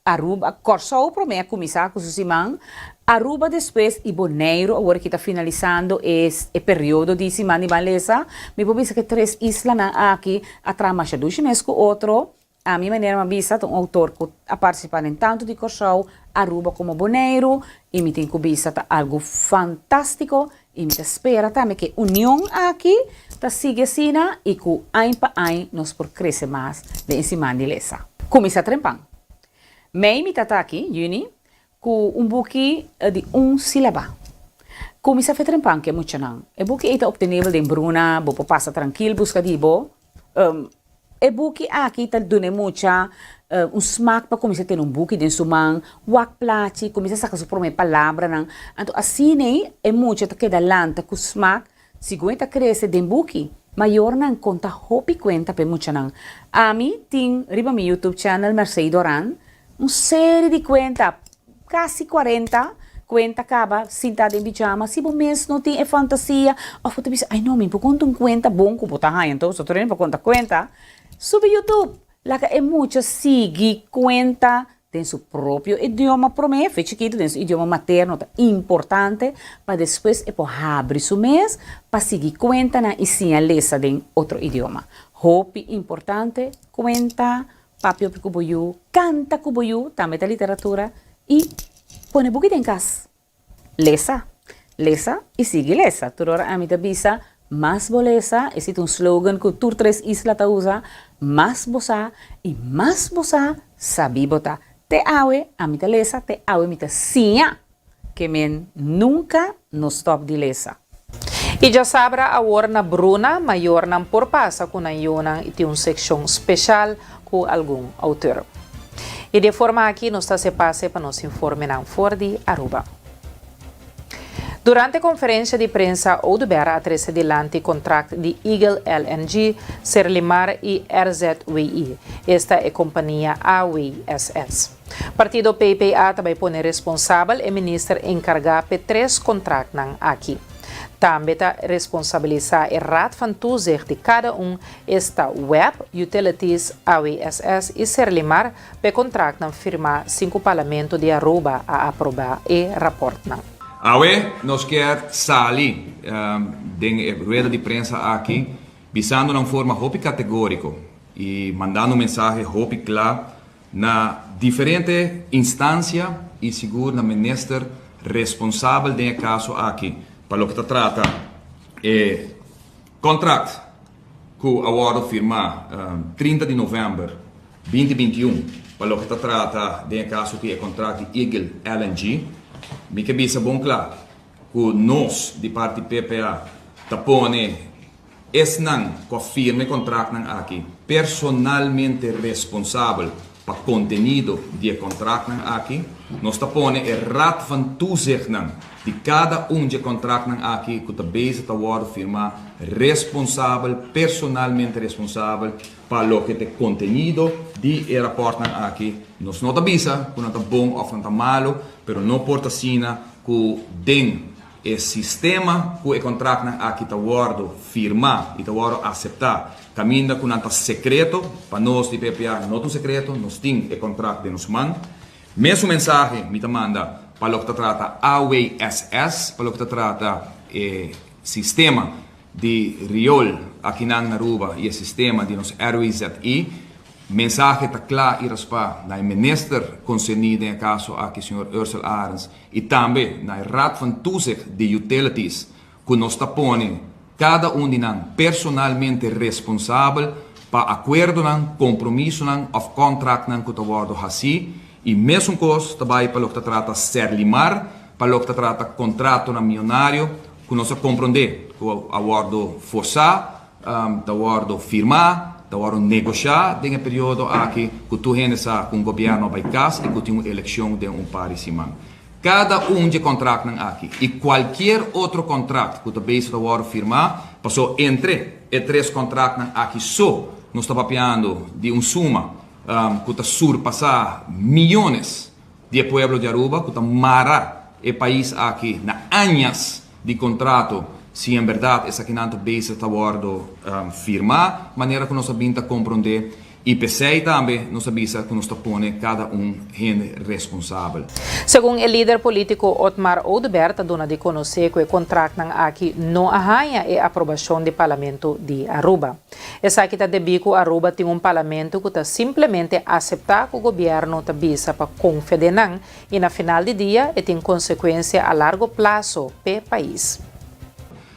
Aruba, Kòrsou promé a kuminsá ku su siman, Aruba despues i Boneiru awor ki ta finalisando e e periodo di siman di ban lesa. Mi por bisa ku e tres islanan aki a traha masha dushi mes ku otro. Ami manera mi a bisa ta un outor ku a partisipá den tantu di Kòrsou, Aruba komo Boneiru i mi tin ku bisa ta algu fantástiko i mi ta spera tambe ku e union aki ta sigui asina i ku añ pa añ nos por krese mas den e siman di lesa. Kuminsá trempan. Mei mi ta ta aki, yüni, Ku un buki di un sílaba. Kuminsá fe trempan ku e muchanan. E buki ei ta optenibel den Bruna, bo por pasa trankil buska di bo. E buki aki ta duna e mucha un smak pa kuminsá tene un buki den su man, wak plachi, kuminsá saka su promé palabranan. Anto asina ei e mucha ta keda lanta ku smak segun e ta krese den buki. Mayornan konta hopi kuenta pa e muchanan. Ami tin riba mi YouTube channel Mercey Doran Un seri di kuenta, kasi kuarenta kuenta kaba sintá den pijama. Si bo mes no tin e fantasia òf bo ta bisa, ai no, mi por konta un kuenta bon ku bo ta haña, anto bo ta pa konta kuenta, subi YouTube, laga e mucha sigui kuenta den su propio idioma promé, fe chikitu den su idioma materno ta importante pa despues e por habri su mes pa sigui kuentanan i siña lesa den otro idioma. Hopi importante kuenta Papia hopi ku bo yu, kanta ku bo yu, tambe ta literatura, i pone buki den kas. Lesa, lesa i sigui lesa. Tur ora ami ta bisa, mas bo lesa, esei ta un slogan ku tur tres isla ta usa, mas bo sa i mas bo sa, sabí bo ta. Te awe ami ta lesa, te awe mi ta siña. Ke men nunka no stòp di lesa. I djasabra awor na Bruna mayornan por pasa ku nan yunan i tin un sekshon speshal ku algun outor. I di e forma aki nos ta hasi pase pa nos informenan for di Aruba. Durante konferensha di prensa Oduber a trese dilanti kontrakt di Eagle LNG, Serlimar i RZWI, esta e kompania AWSS. Partido PPA ta bai pone responsabel e minister enkargá p'e tres kontraktnan aki. Tambe ta responsabilisá e Raad van Toezicht di kada un, esta web, Utilities, AWSS i Serlimar p'e kontraktnan firmá sin ku Parlamento di Aruba a aprobá e rapòrtnan. Awe nos kier sali den e rueda di prensa aki bisando na un forma hopi kategóriko i mandando un mensahe hopi kla Na diferente instancia y sigur na minister responsabel den e caso aki pa loke ta trata e contract cu a wordo firma 30 di november 2021 pa loke ta trata den e caso aki e contract di Eagle LNG. Mi ke bisa bon cla cu nos di parti PPA ta pone Esnan ku a firma e kontraktnan aki personalmente responsabel pa kontenido di e kontraktnan aki. Nos ta pone e Raad van Toezichtnan di kada un dje kontraktnan aki ku ta bezig ta wòrdu firmá responsabel, personalmente responsabel pa loke ta e kontenido di e rapòrtnan aki. Nos no ta bisa ku nan ta bon òf nan ta malu, pero no por ta asina ku den E sistema ku e kontraktnan aki ta wòrdu firmá i ta wòrdu aseptá kaminda ku nan ta sekreto, pa nos di PPA no ta un sekreto, nos tin e kontrakt den nos man. Mesun mensahe mi ta manda pa loke ta trata AWSS, pa loke ta trata e sistema di riol akinan na Aruba i e sistema di nos RWZI. Mensahe ta kla i raspá na e minister konserní den e kaso aki, señor Ursell Arends, i tambe na e Raad van Toezicht di Utilities ku nos ta pone kada un di nan personalmente responsabel pa akuerdonan, kompromisonan òf kòntraktnan ku ta wòrdu hasí i mesun kos ta bai pa loke ta trata Serlimar, pa loke ta trata kontratonan mionario ku nos a komprondé ku a wòrdu forsá ta wòrdu firmá, ta wòrdu negoshá den e periodo aki ku tur hende sa ku un gobièrnu a bai kas i ku tin un elekshon den un par di siman. Kada un dje kontraktnan aki i kualkier otro kontrakt ku ta bezig ta wòrdu firmá, pasó entre e tres kontraktnan aki so nos ta papiando di un suma ku ta surpasá miyones di e pueblo di Aruba ku ta mara e pais aki na añas di kontrato si en bèrdat esakinan ta bezig ta wòrdu firmá manera ku nos a bin ta komprondé i p'esei tambe nos a bisa ku nos ta pone kada un hende responsabel. Segun e lider polítiko Otmar Oduber ta duna di konosé ku e kontraktnan aki no a haña e aprobashon di Parlamento di Aruba. Esaki ta debí ku Aruba tin un parlamento ku ta simplemente aseptá ku gobièrnu ta bisa pa konfia den nan i na final di dia e tin konsekuensia a largo plaso p'e pais.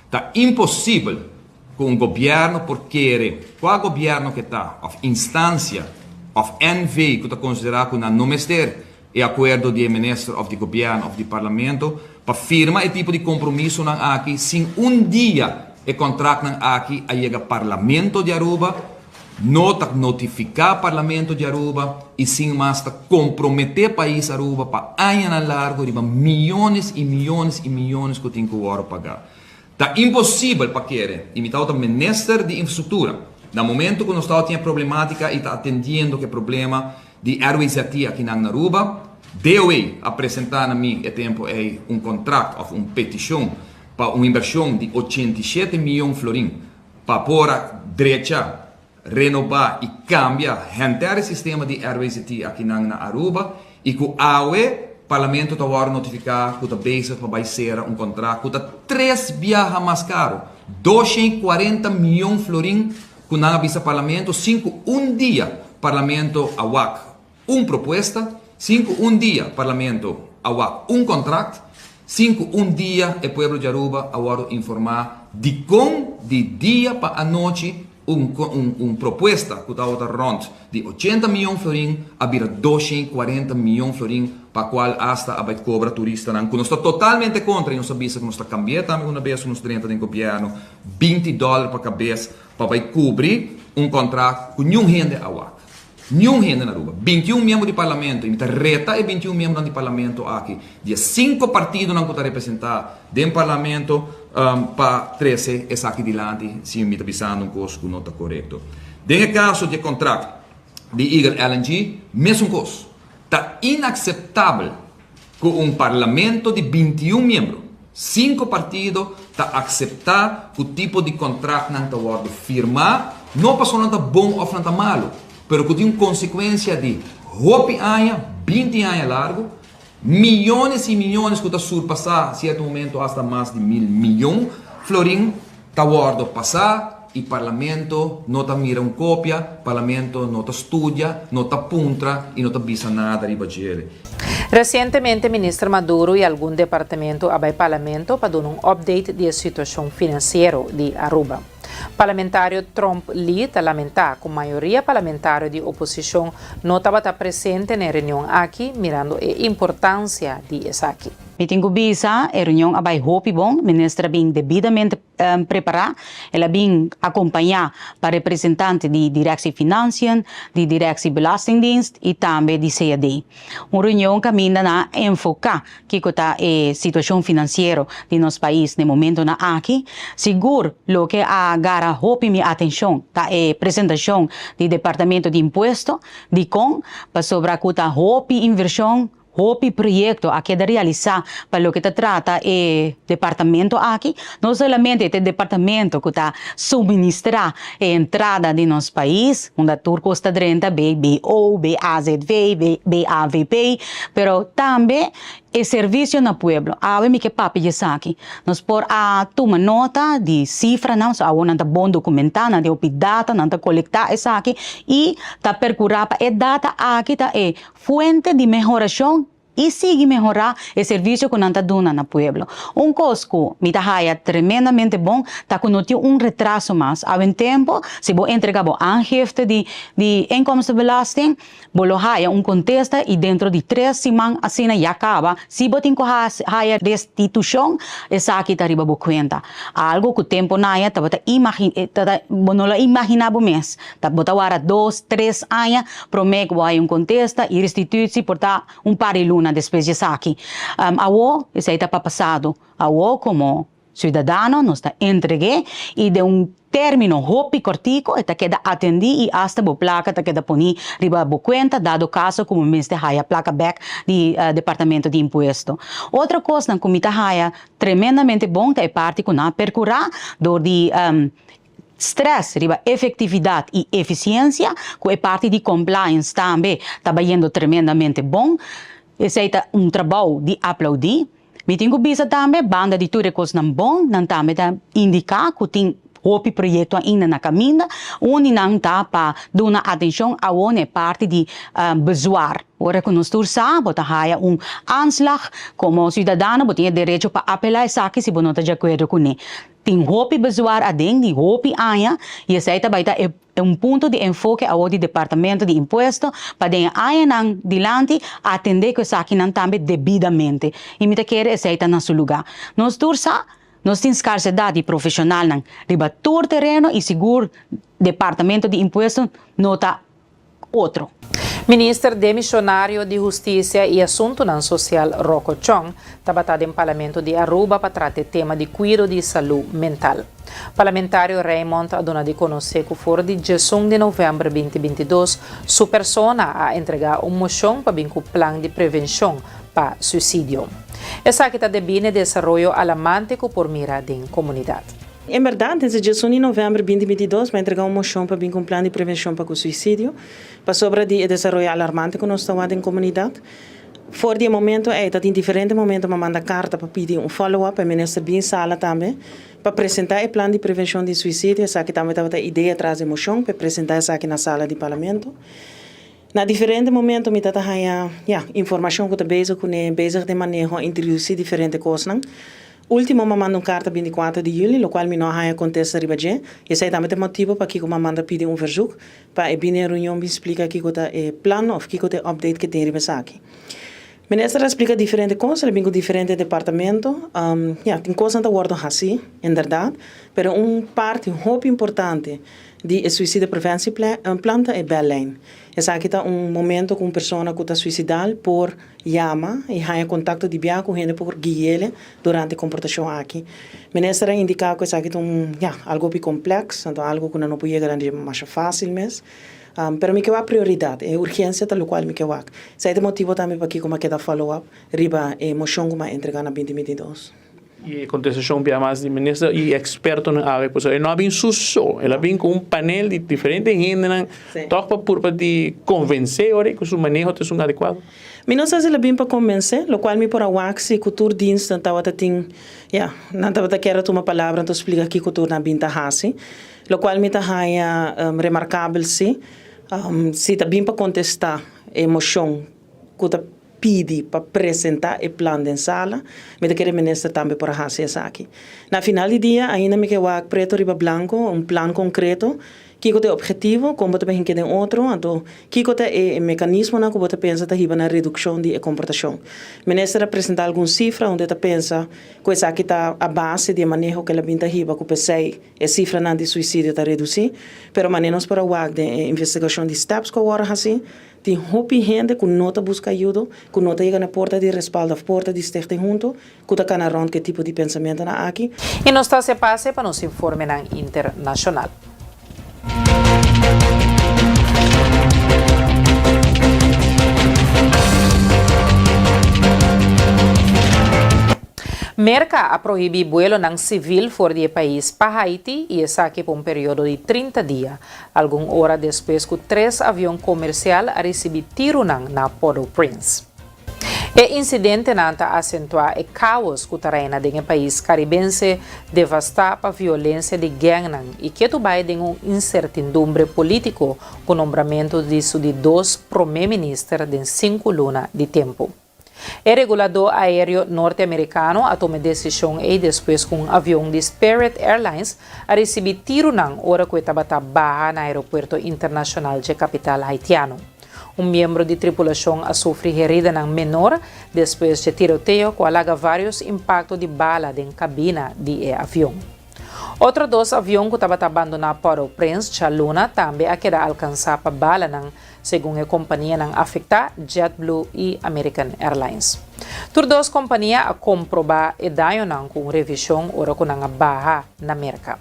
Ta imposibel ku un gobièrnu por kere, kua gobièrnu ke ta òf instansia òf NV ku ta konsiderá ku nan no mester e akuerdo di e minister òf di gobièrnu òf di parlamento pa firma e tipo di kompromisonan aki sin un dia e kontraktnan aki a yega parlamento di Aruba, no ta notifiká parlamento di Aruba i sin mas ta komprometé pais Aruba pa añanan largu riba miyones i miyones i miyones ku tin ku wòrdu pagá. Ta imposibel pa kere i mi tabata minister di infrastruktura na momento ku nos tabata tin e problematika i ta atendiendo ku e problema di RWZT akinan na Aruba. DOE a presenta na mi e tempo ei un contract of un peticion pa un inversion di 87 miyon florin pa por a drecha, renoba y cambia henter e sistema di RWZT akinan na Aruba y cu awe Parlamento ta worde notifica cu ta bezig pa bay cera un contract cu ta tres biaha mas caro, 240 miyon florin Ku nan a bisa Parlamento sin ku un dia Parlamento a wak un propuesta, sin ku un dia Parlamento a wak un kontrakt, sin ku un dia e pueblo di Aruba a wòrdu informá dikon di dia pa anochi un un propuesta ku tabata rònt di ochenta miyon florin a bira 240 miyon florin pa kual asta a bai kobra turistanan ku nos ta totalmente kontra i nos a bisa ku nos ta kambi'é tambe una bes ku nos drenta den gobièrnu 20 dòler pa kabes pa bai kubri un kontrakt ku niun hende a wak. Niun hende na Aruba. 21 miembro di parlamento, i mi ta reta e 21 miembronan di parlamento aki, di e sinku partidonan ku ta representá den parlamento, pa trese esaki dilanti si mi ta bisando un kos ku no ta korekto. Den e kaso di e kontrakt di Eagle LNG, mesun kos. Ta inakseptabel Ku un parlamento di 21 miembro, sinku partido ta akseptá ku tipo di kontraktnan ta wòrdu firmá, no pasobra nan ta bon òf nan ta malu, pero ku tin un konsekuensia di hopi aña, 20 aña largu, miyones i miyones ku ta surpasá sierto momento asta mas di mil miyon florin ta wòrdu pasá i parlamento no ta mira un kopia, parlamento no ta studia, no ta puntra i no ta bisa nada riba djele. Resientemente Minister Maduro y algun departamento a bay Parlamento pa duna un update di e situacion financiero di Aruba. Parlamentario Tromp Lee ta lamenta cu mayoria parlamentario di oposicion no tabata presente na e reunion aki mirando e importancia di esaki. Mi tin cu bisa, e reunion a bay hopi bon, Minister a bin debidamente prepará. El a bin acompañá pa representante di Directie Financiën, di Directie Belastingdienst y tambe di CAD. Un reunion caminda nan a enfoca kico ta e situacion financiero di nos pais n'e momentonan aki. Sigur loke a gara hopi mi atencion ta e presentacion di Departamento di Impuesto. Dicon? Pasobra cu ta hopi inversion Hopi proyekto a keda realisá pa loke ta trata e departamento aki. No solamente e ta e departamento ku ta suministrá e entrada di nos pais, unda tur kos ta drenta, BBO, BAZV, BAVP, pero tambe. E servisio na pueblo. Awe mi ke papia di esaki. Nos por a tuma nota di sifranan, so awor nan ta bon dokumentá, nan tin hopi data, nan ta kolektá esaki i ta perkurá pa e data aki ta e fuente di mehorashon i sigui mehorá e servisio ku nan ta duna na pueblo. Un kos ku mi ta haya tremendamente bon ta ku no tin un retraso mas. Awe en tempu si bo entregá bo aangifte di di inkomstenbelasting, Bo lo haya un kontesta i dentro di tres siman asina ya kaba. Si bo tin ku haya restitushon, esaki ta riba bo kuenta. Algu ku tempu naya tabata bo no lo a imaginá bo mes. Ta bo ta wara dos, tres aña promé ku bo haya un kontesta i restitutsi por ta un par di luna despues di esaki. Awor esei ta pa pasado. Awor komo Ciudadano nos ta entreg'é i den un término hopi kòrtiku e ta keda atendí i asta bo plaka ta keda poní riba bo kuenta dado kaso ku bo mester haya plaka bèk di Departamento di Impuesto. Otro kosnan ku mi ta haya tremendamente bon ta e parti ku nan a perkurá dor di strès riba efektividat i efisiensia ku e parti di compliance tambe ta bayendo tremendamente bon. Esei ta un trabou di aplaudí. Mi tin ku bisa tambe, banda di tur e kosnan bon, nan tambe ta indiká ku tin hopi proyekto ainda na kaminda. Un di nan ta pa duna atenshon awor na e parti di bezwaar. Ora ku nos tur sa, bo ta haya un aanslag komo siudadano, bo tin e derecho pa apelá esaki si bo no ta di akuerdo kuné. Tin hopi bezwaar aden di hopi aña i esei ta bai ta e un punto di enfoke awor di Departamento di Impuesto pa den e añanan dilanti atende ku esakinan tambe debidamente. I mi ta kere esei ta na su lugá. Nos tur sa, nos tin skarsedat di profeshonalnan riba tur tereno i sigur Departamento di Impuesto no ta otro. Minister demisionario di Husticia y Asuntonan Social Rocco Chong tabata den Parlamento di Aruba pa trata e tema di cuido di salud mental. Parlamentario Raymond a duna di conoce cu for di djesun di november 2022 su persona a entrega un mocion pa bin cu plan di prevencion pa suicidio. Esaki ta debi n'e desaroyo alarmante cu por mira den comunidad. En bèrdat, desde djesun di novèmber 2022 mi a entregá un moshon pa bin ku un plan di prevenshon pa ku suisidio, pasobra di e desaroyo alarmante ku nos ta wak den komunidat. For di e momento ei ta tin diferente momento mi a manda karta pa pidi un follow up pa e minister bin sala tambe pa presentá e plan di prevenshon di suisidio. Esaki tambe tabata e idea tras di e moshon, pa e presentá esaki na sala di parlamento. Na diferente momento mi ta ta haña, ya, informashon ku ta bezig kuné, bezig den maneho, a introdusí diferente kosnan. Último mi a manda un karta 24 di yüli, lokual mi no a haña kontesta riba dje. I esei tambe ta e motibu pakiko mi a manda pidi un versuk pa e bini e reunion bin splika kiko ta e plan òf kiko ta e update ke tin riba esaki. Minister a splika diferente kos, el a bin ku diferente departamento. Ya, tin kosnan ta wòrdu hasí, inderdat, pero un parti hopi importante di e suicide preventie plan ta e bellijn. Esaki ta un momento ku un persona ku ta suisidal por yama i haña kontakto di bia ku hende por gui'ele durante e komportashon aki. Minister a indiká ku esaki ta un, ya, algu hopi komplèks, anto algu ku nan no por yega na dje masha fásil mes. Pero mi ke wak prioridat, e urgensia ta lokual mi ke wak. Esei ta e motibu tambe pakiko mi a keda follow up riba e moshon ku mi a entregá na 2022. I e kontestashon bia mas di minister i ekspertonan awe pasobra e no a bin su so, el a bin ku un panel di diferente hendenan tòg pa purba di konvensé ora ku su maneho ta esun adekuado. Mi no sa si el a bin pa konvensé, lokual mi por a wak si ku tur dienstnan tabata tin, ya, nan tabata kier a tuma palabra anto splika kiko tur nan a bin ta hasi. Lokual mi ta haña remarkabel si, si ta bin pa kontestá e moshon ku ta pidi pa presentá e plan den sala, mi ta kere minister tambe por a hasi esaki. Na final di dia ainda mi ke wak preto riba blanko, un plan konkreto, kiko ta e ophetivo, kon bo ta bin hinke den otro, anto kiko ta e mekanismonan ku bo ta pensa ta hiba na redukshon di e komportashon. Minister a presentá algun sifra unda e ta pensa ku esaki ta a base di e maneho ku el a bin ta hiba ku p'esei E sifranan di suisidio ta redusí, pero manera nos por a wak den e investigashon di steps ku a wòrdu hasí, tin hopi hende ku no ta buska ayudo, ku no ta yega na porta di respaldo òf porta di Stichting Hunto, ku ta kana rònt ku e tipo di pensamentonan aki. I nos ta hasi pase pa nos informenan internashonal. Merka a prohibí buelonan sivil for di e pais pa Haiti i esaki pa un periodo di 30 dia, algun ora despues ku tres avion komersial a risibí tirunan na Port-au-Prince. E insidentenan ta asentuá e káos ku ta reina den e pais karibense devastá pa violensia di gèngnan i ketu bai den un insertindumbre polítiko ku nombramentu di su di dos promé minister den sinku luna di tempu. E reguladó aéreo norteamerikano a tuma e desishon ei despues ku un avion di Spirit Airlines a risibí tirunan ora ku e tabata baha na aeropuerto internashonal dje kapital haitiano. Un miembro di tripulashon a sufri heridanan menor despues dje tiroteo ku a laga vários impakto di bala den kabina di e avion. Otro dos avion ku tabata bandoná Port-au-Prince djaluna tambe a keda alkansá pa balanan, segun e kompanianan afektá, JetBlue i American Airlines. Tur dos kompania a komprobá e dañonan ku un revishon ora ku nan a baha na Merka.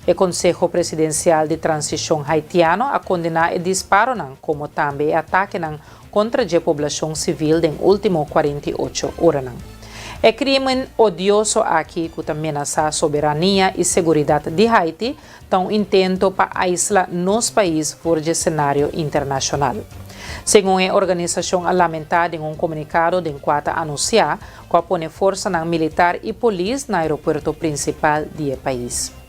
E Konseho Presidensial di Transishon Haitiano a kondená e disparonan komo tambe e atakenan kontra dje poblashon sivil den último 48 oranan. E krímen odioso aki ku ta menasá soberania i seguridat di Haiti ta un intento pa aisla nos pais for dje senario internashonal. Segun e organisashon a lamentá den un komunikado den kua ta anunsiá ku a pone forsanan militar i polis na aeropuerto prinsipal di e pais.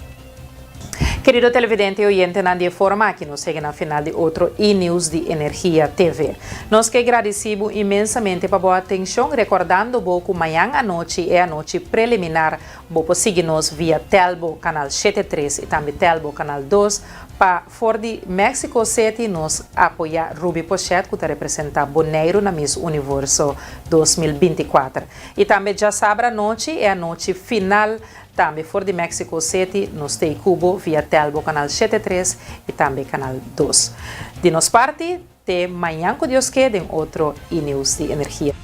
Kerido televidente i oyentenan di e forma aki nos yega na final di otro E-News di Energia TV. Nos ke gradisí bo inmensamente pa bo atenshon rekordando bo ku mañan anochi e anochi preliminar bo por sigui nos via Telbo kanal 73 i tambe Telbo kanal 2 pa For di Mexico City nos apoya Ruby Pochet cu ta representa Boneiru na Miss Universo 2024. Y tambe djasabra anochi e anochi final tambe for di Mexico City nos ta y cubo via Telbo Canal 73 y tambe Canal 2. Di nos parti te mañan cu Dios ke den otro E-News di Energia.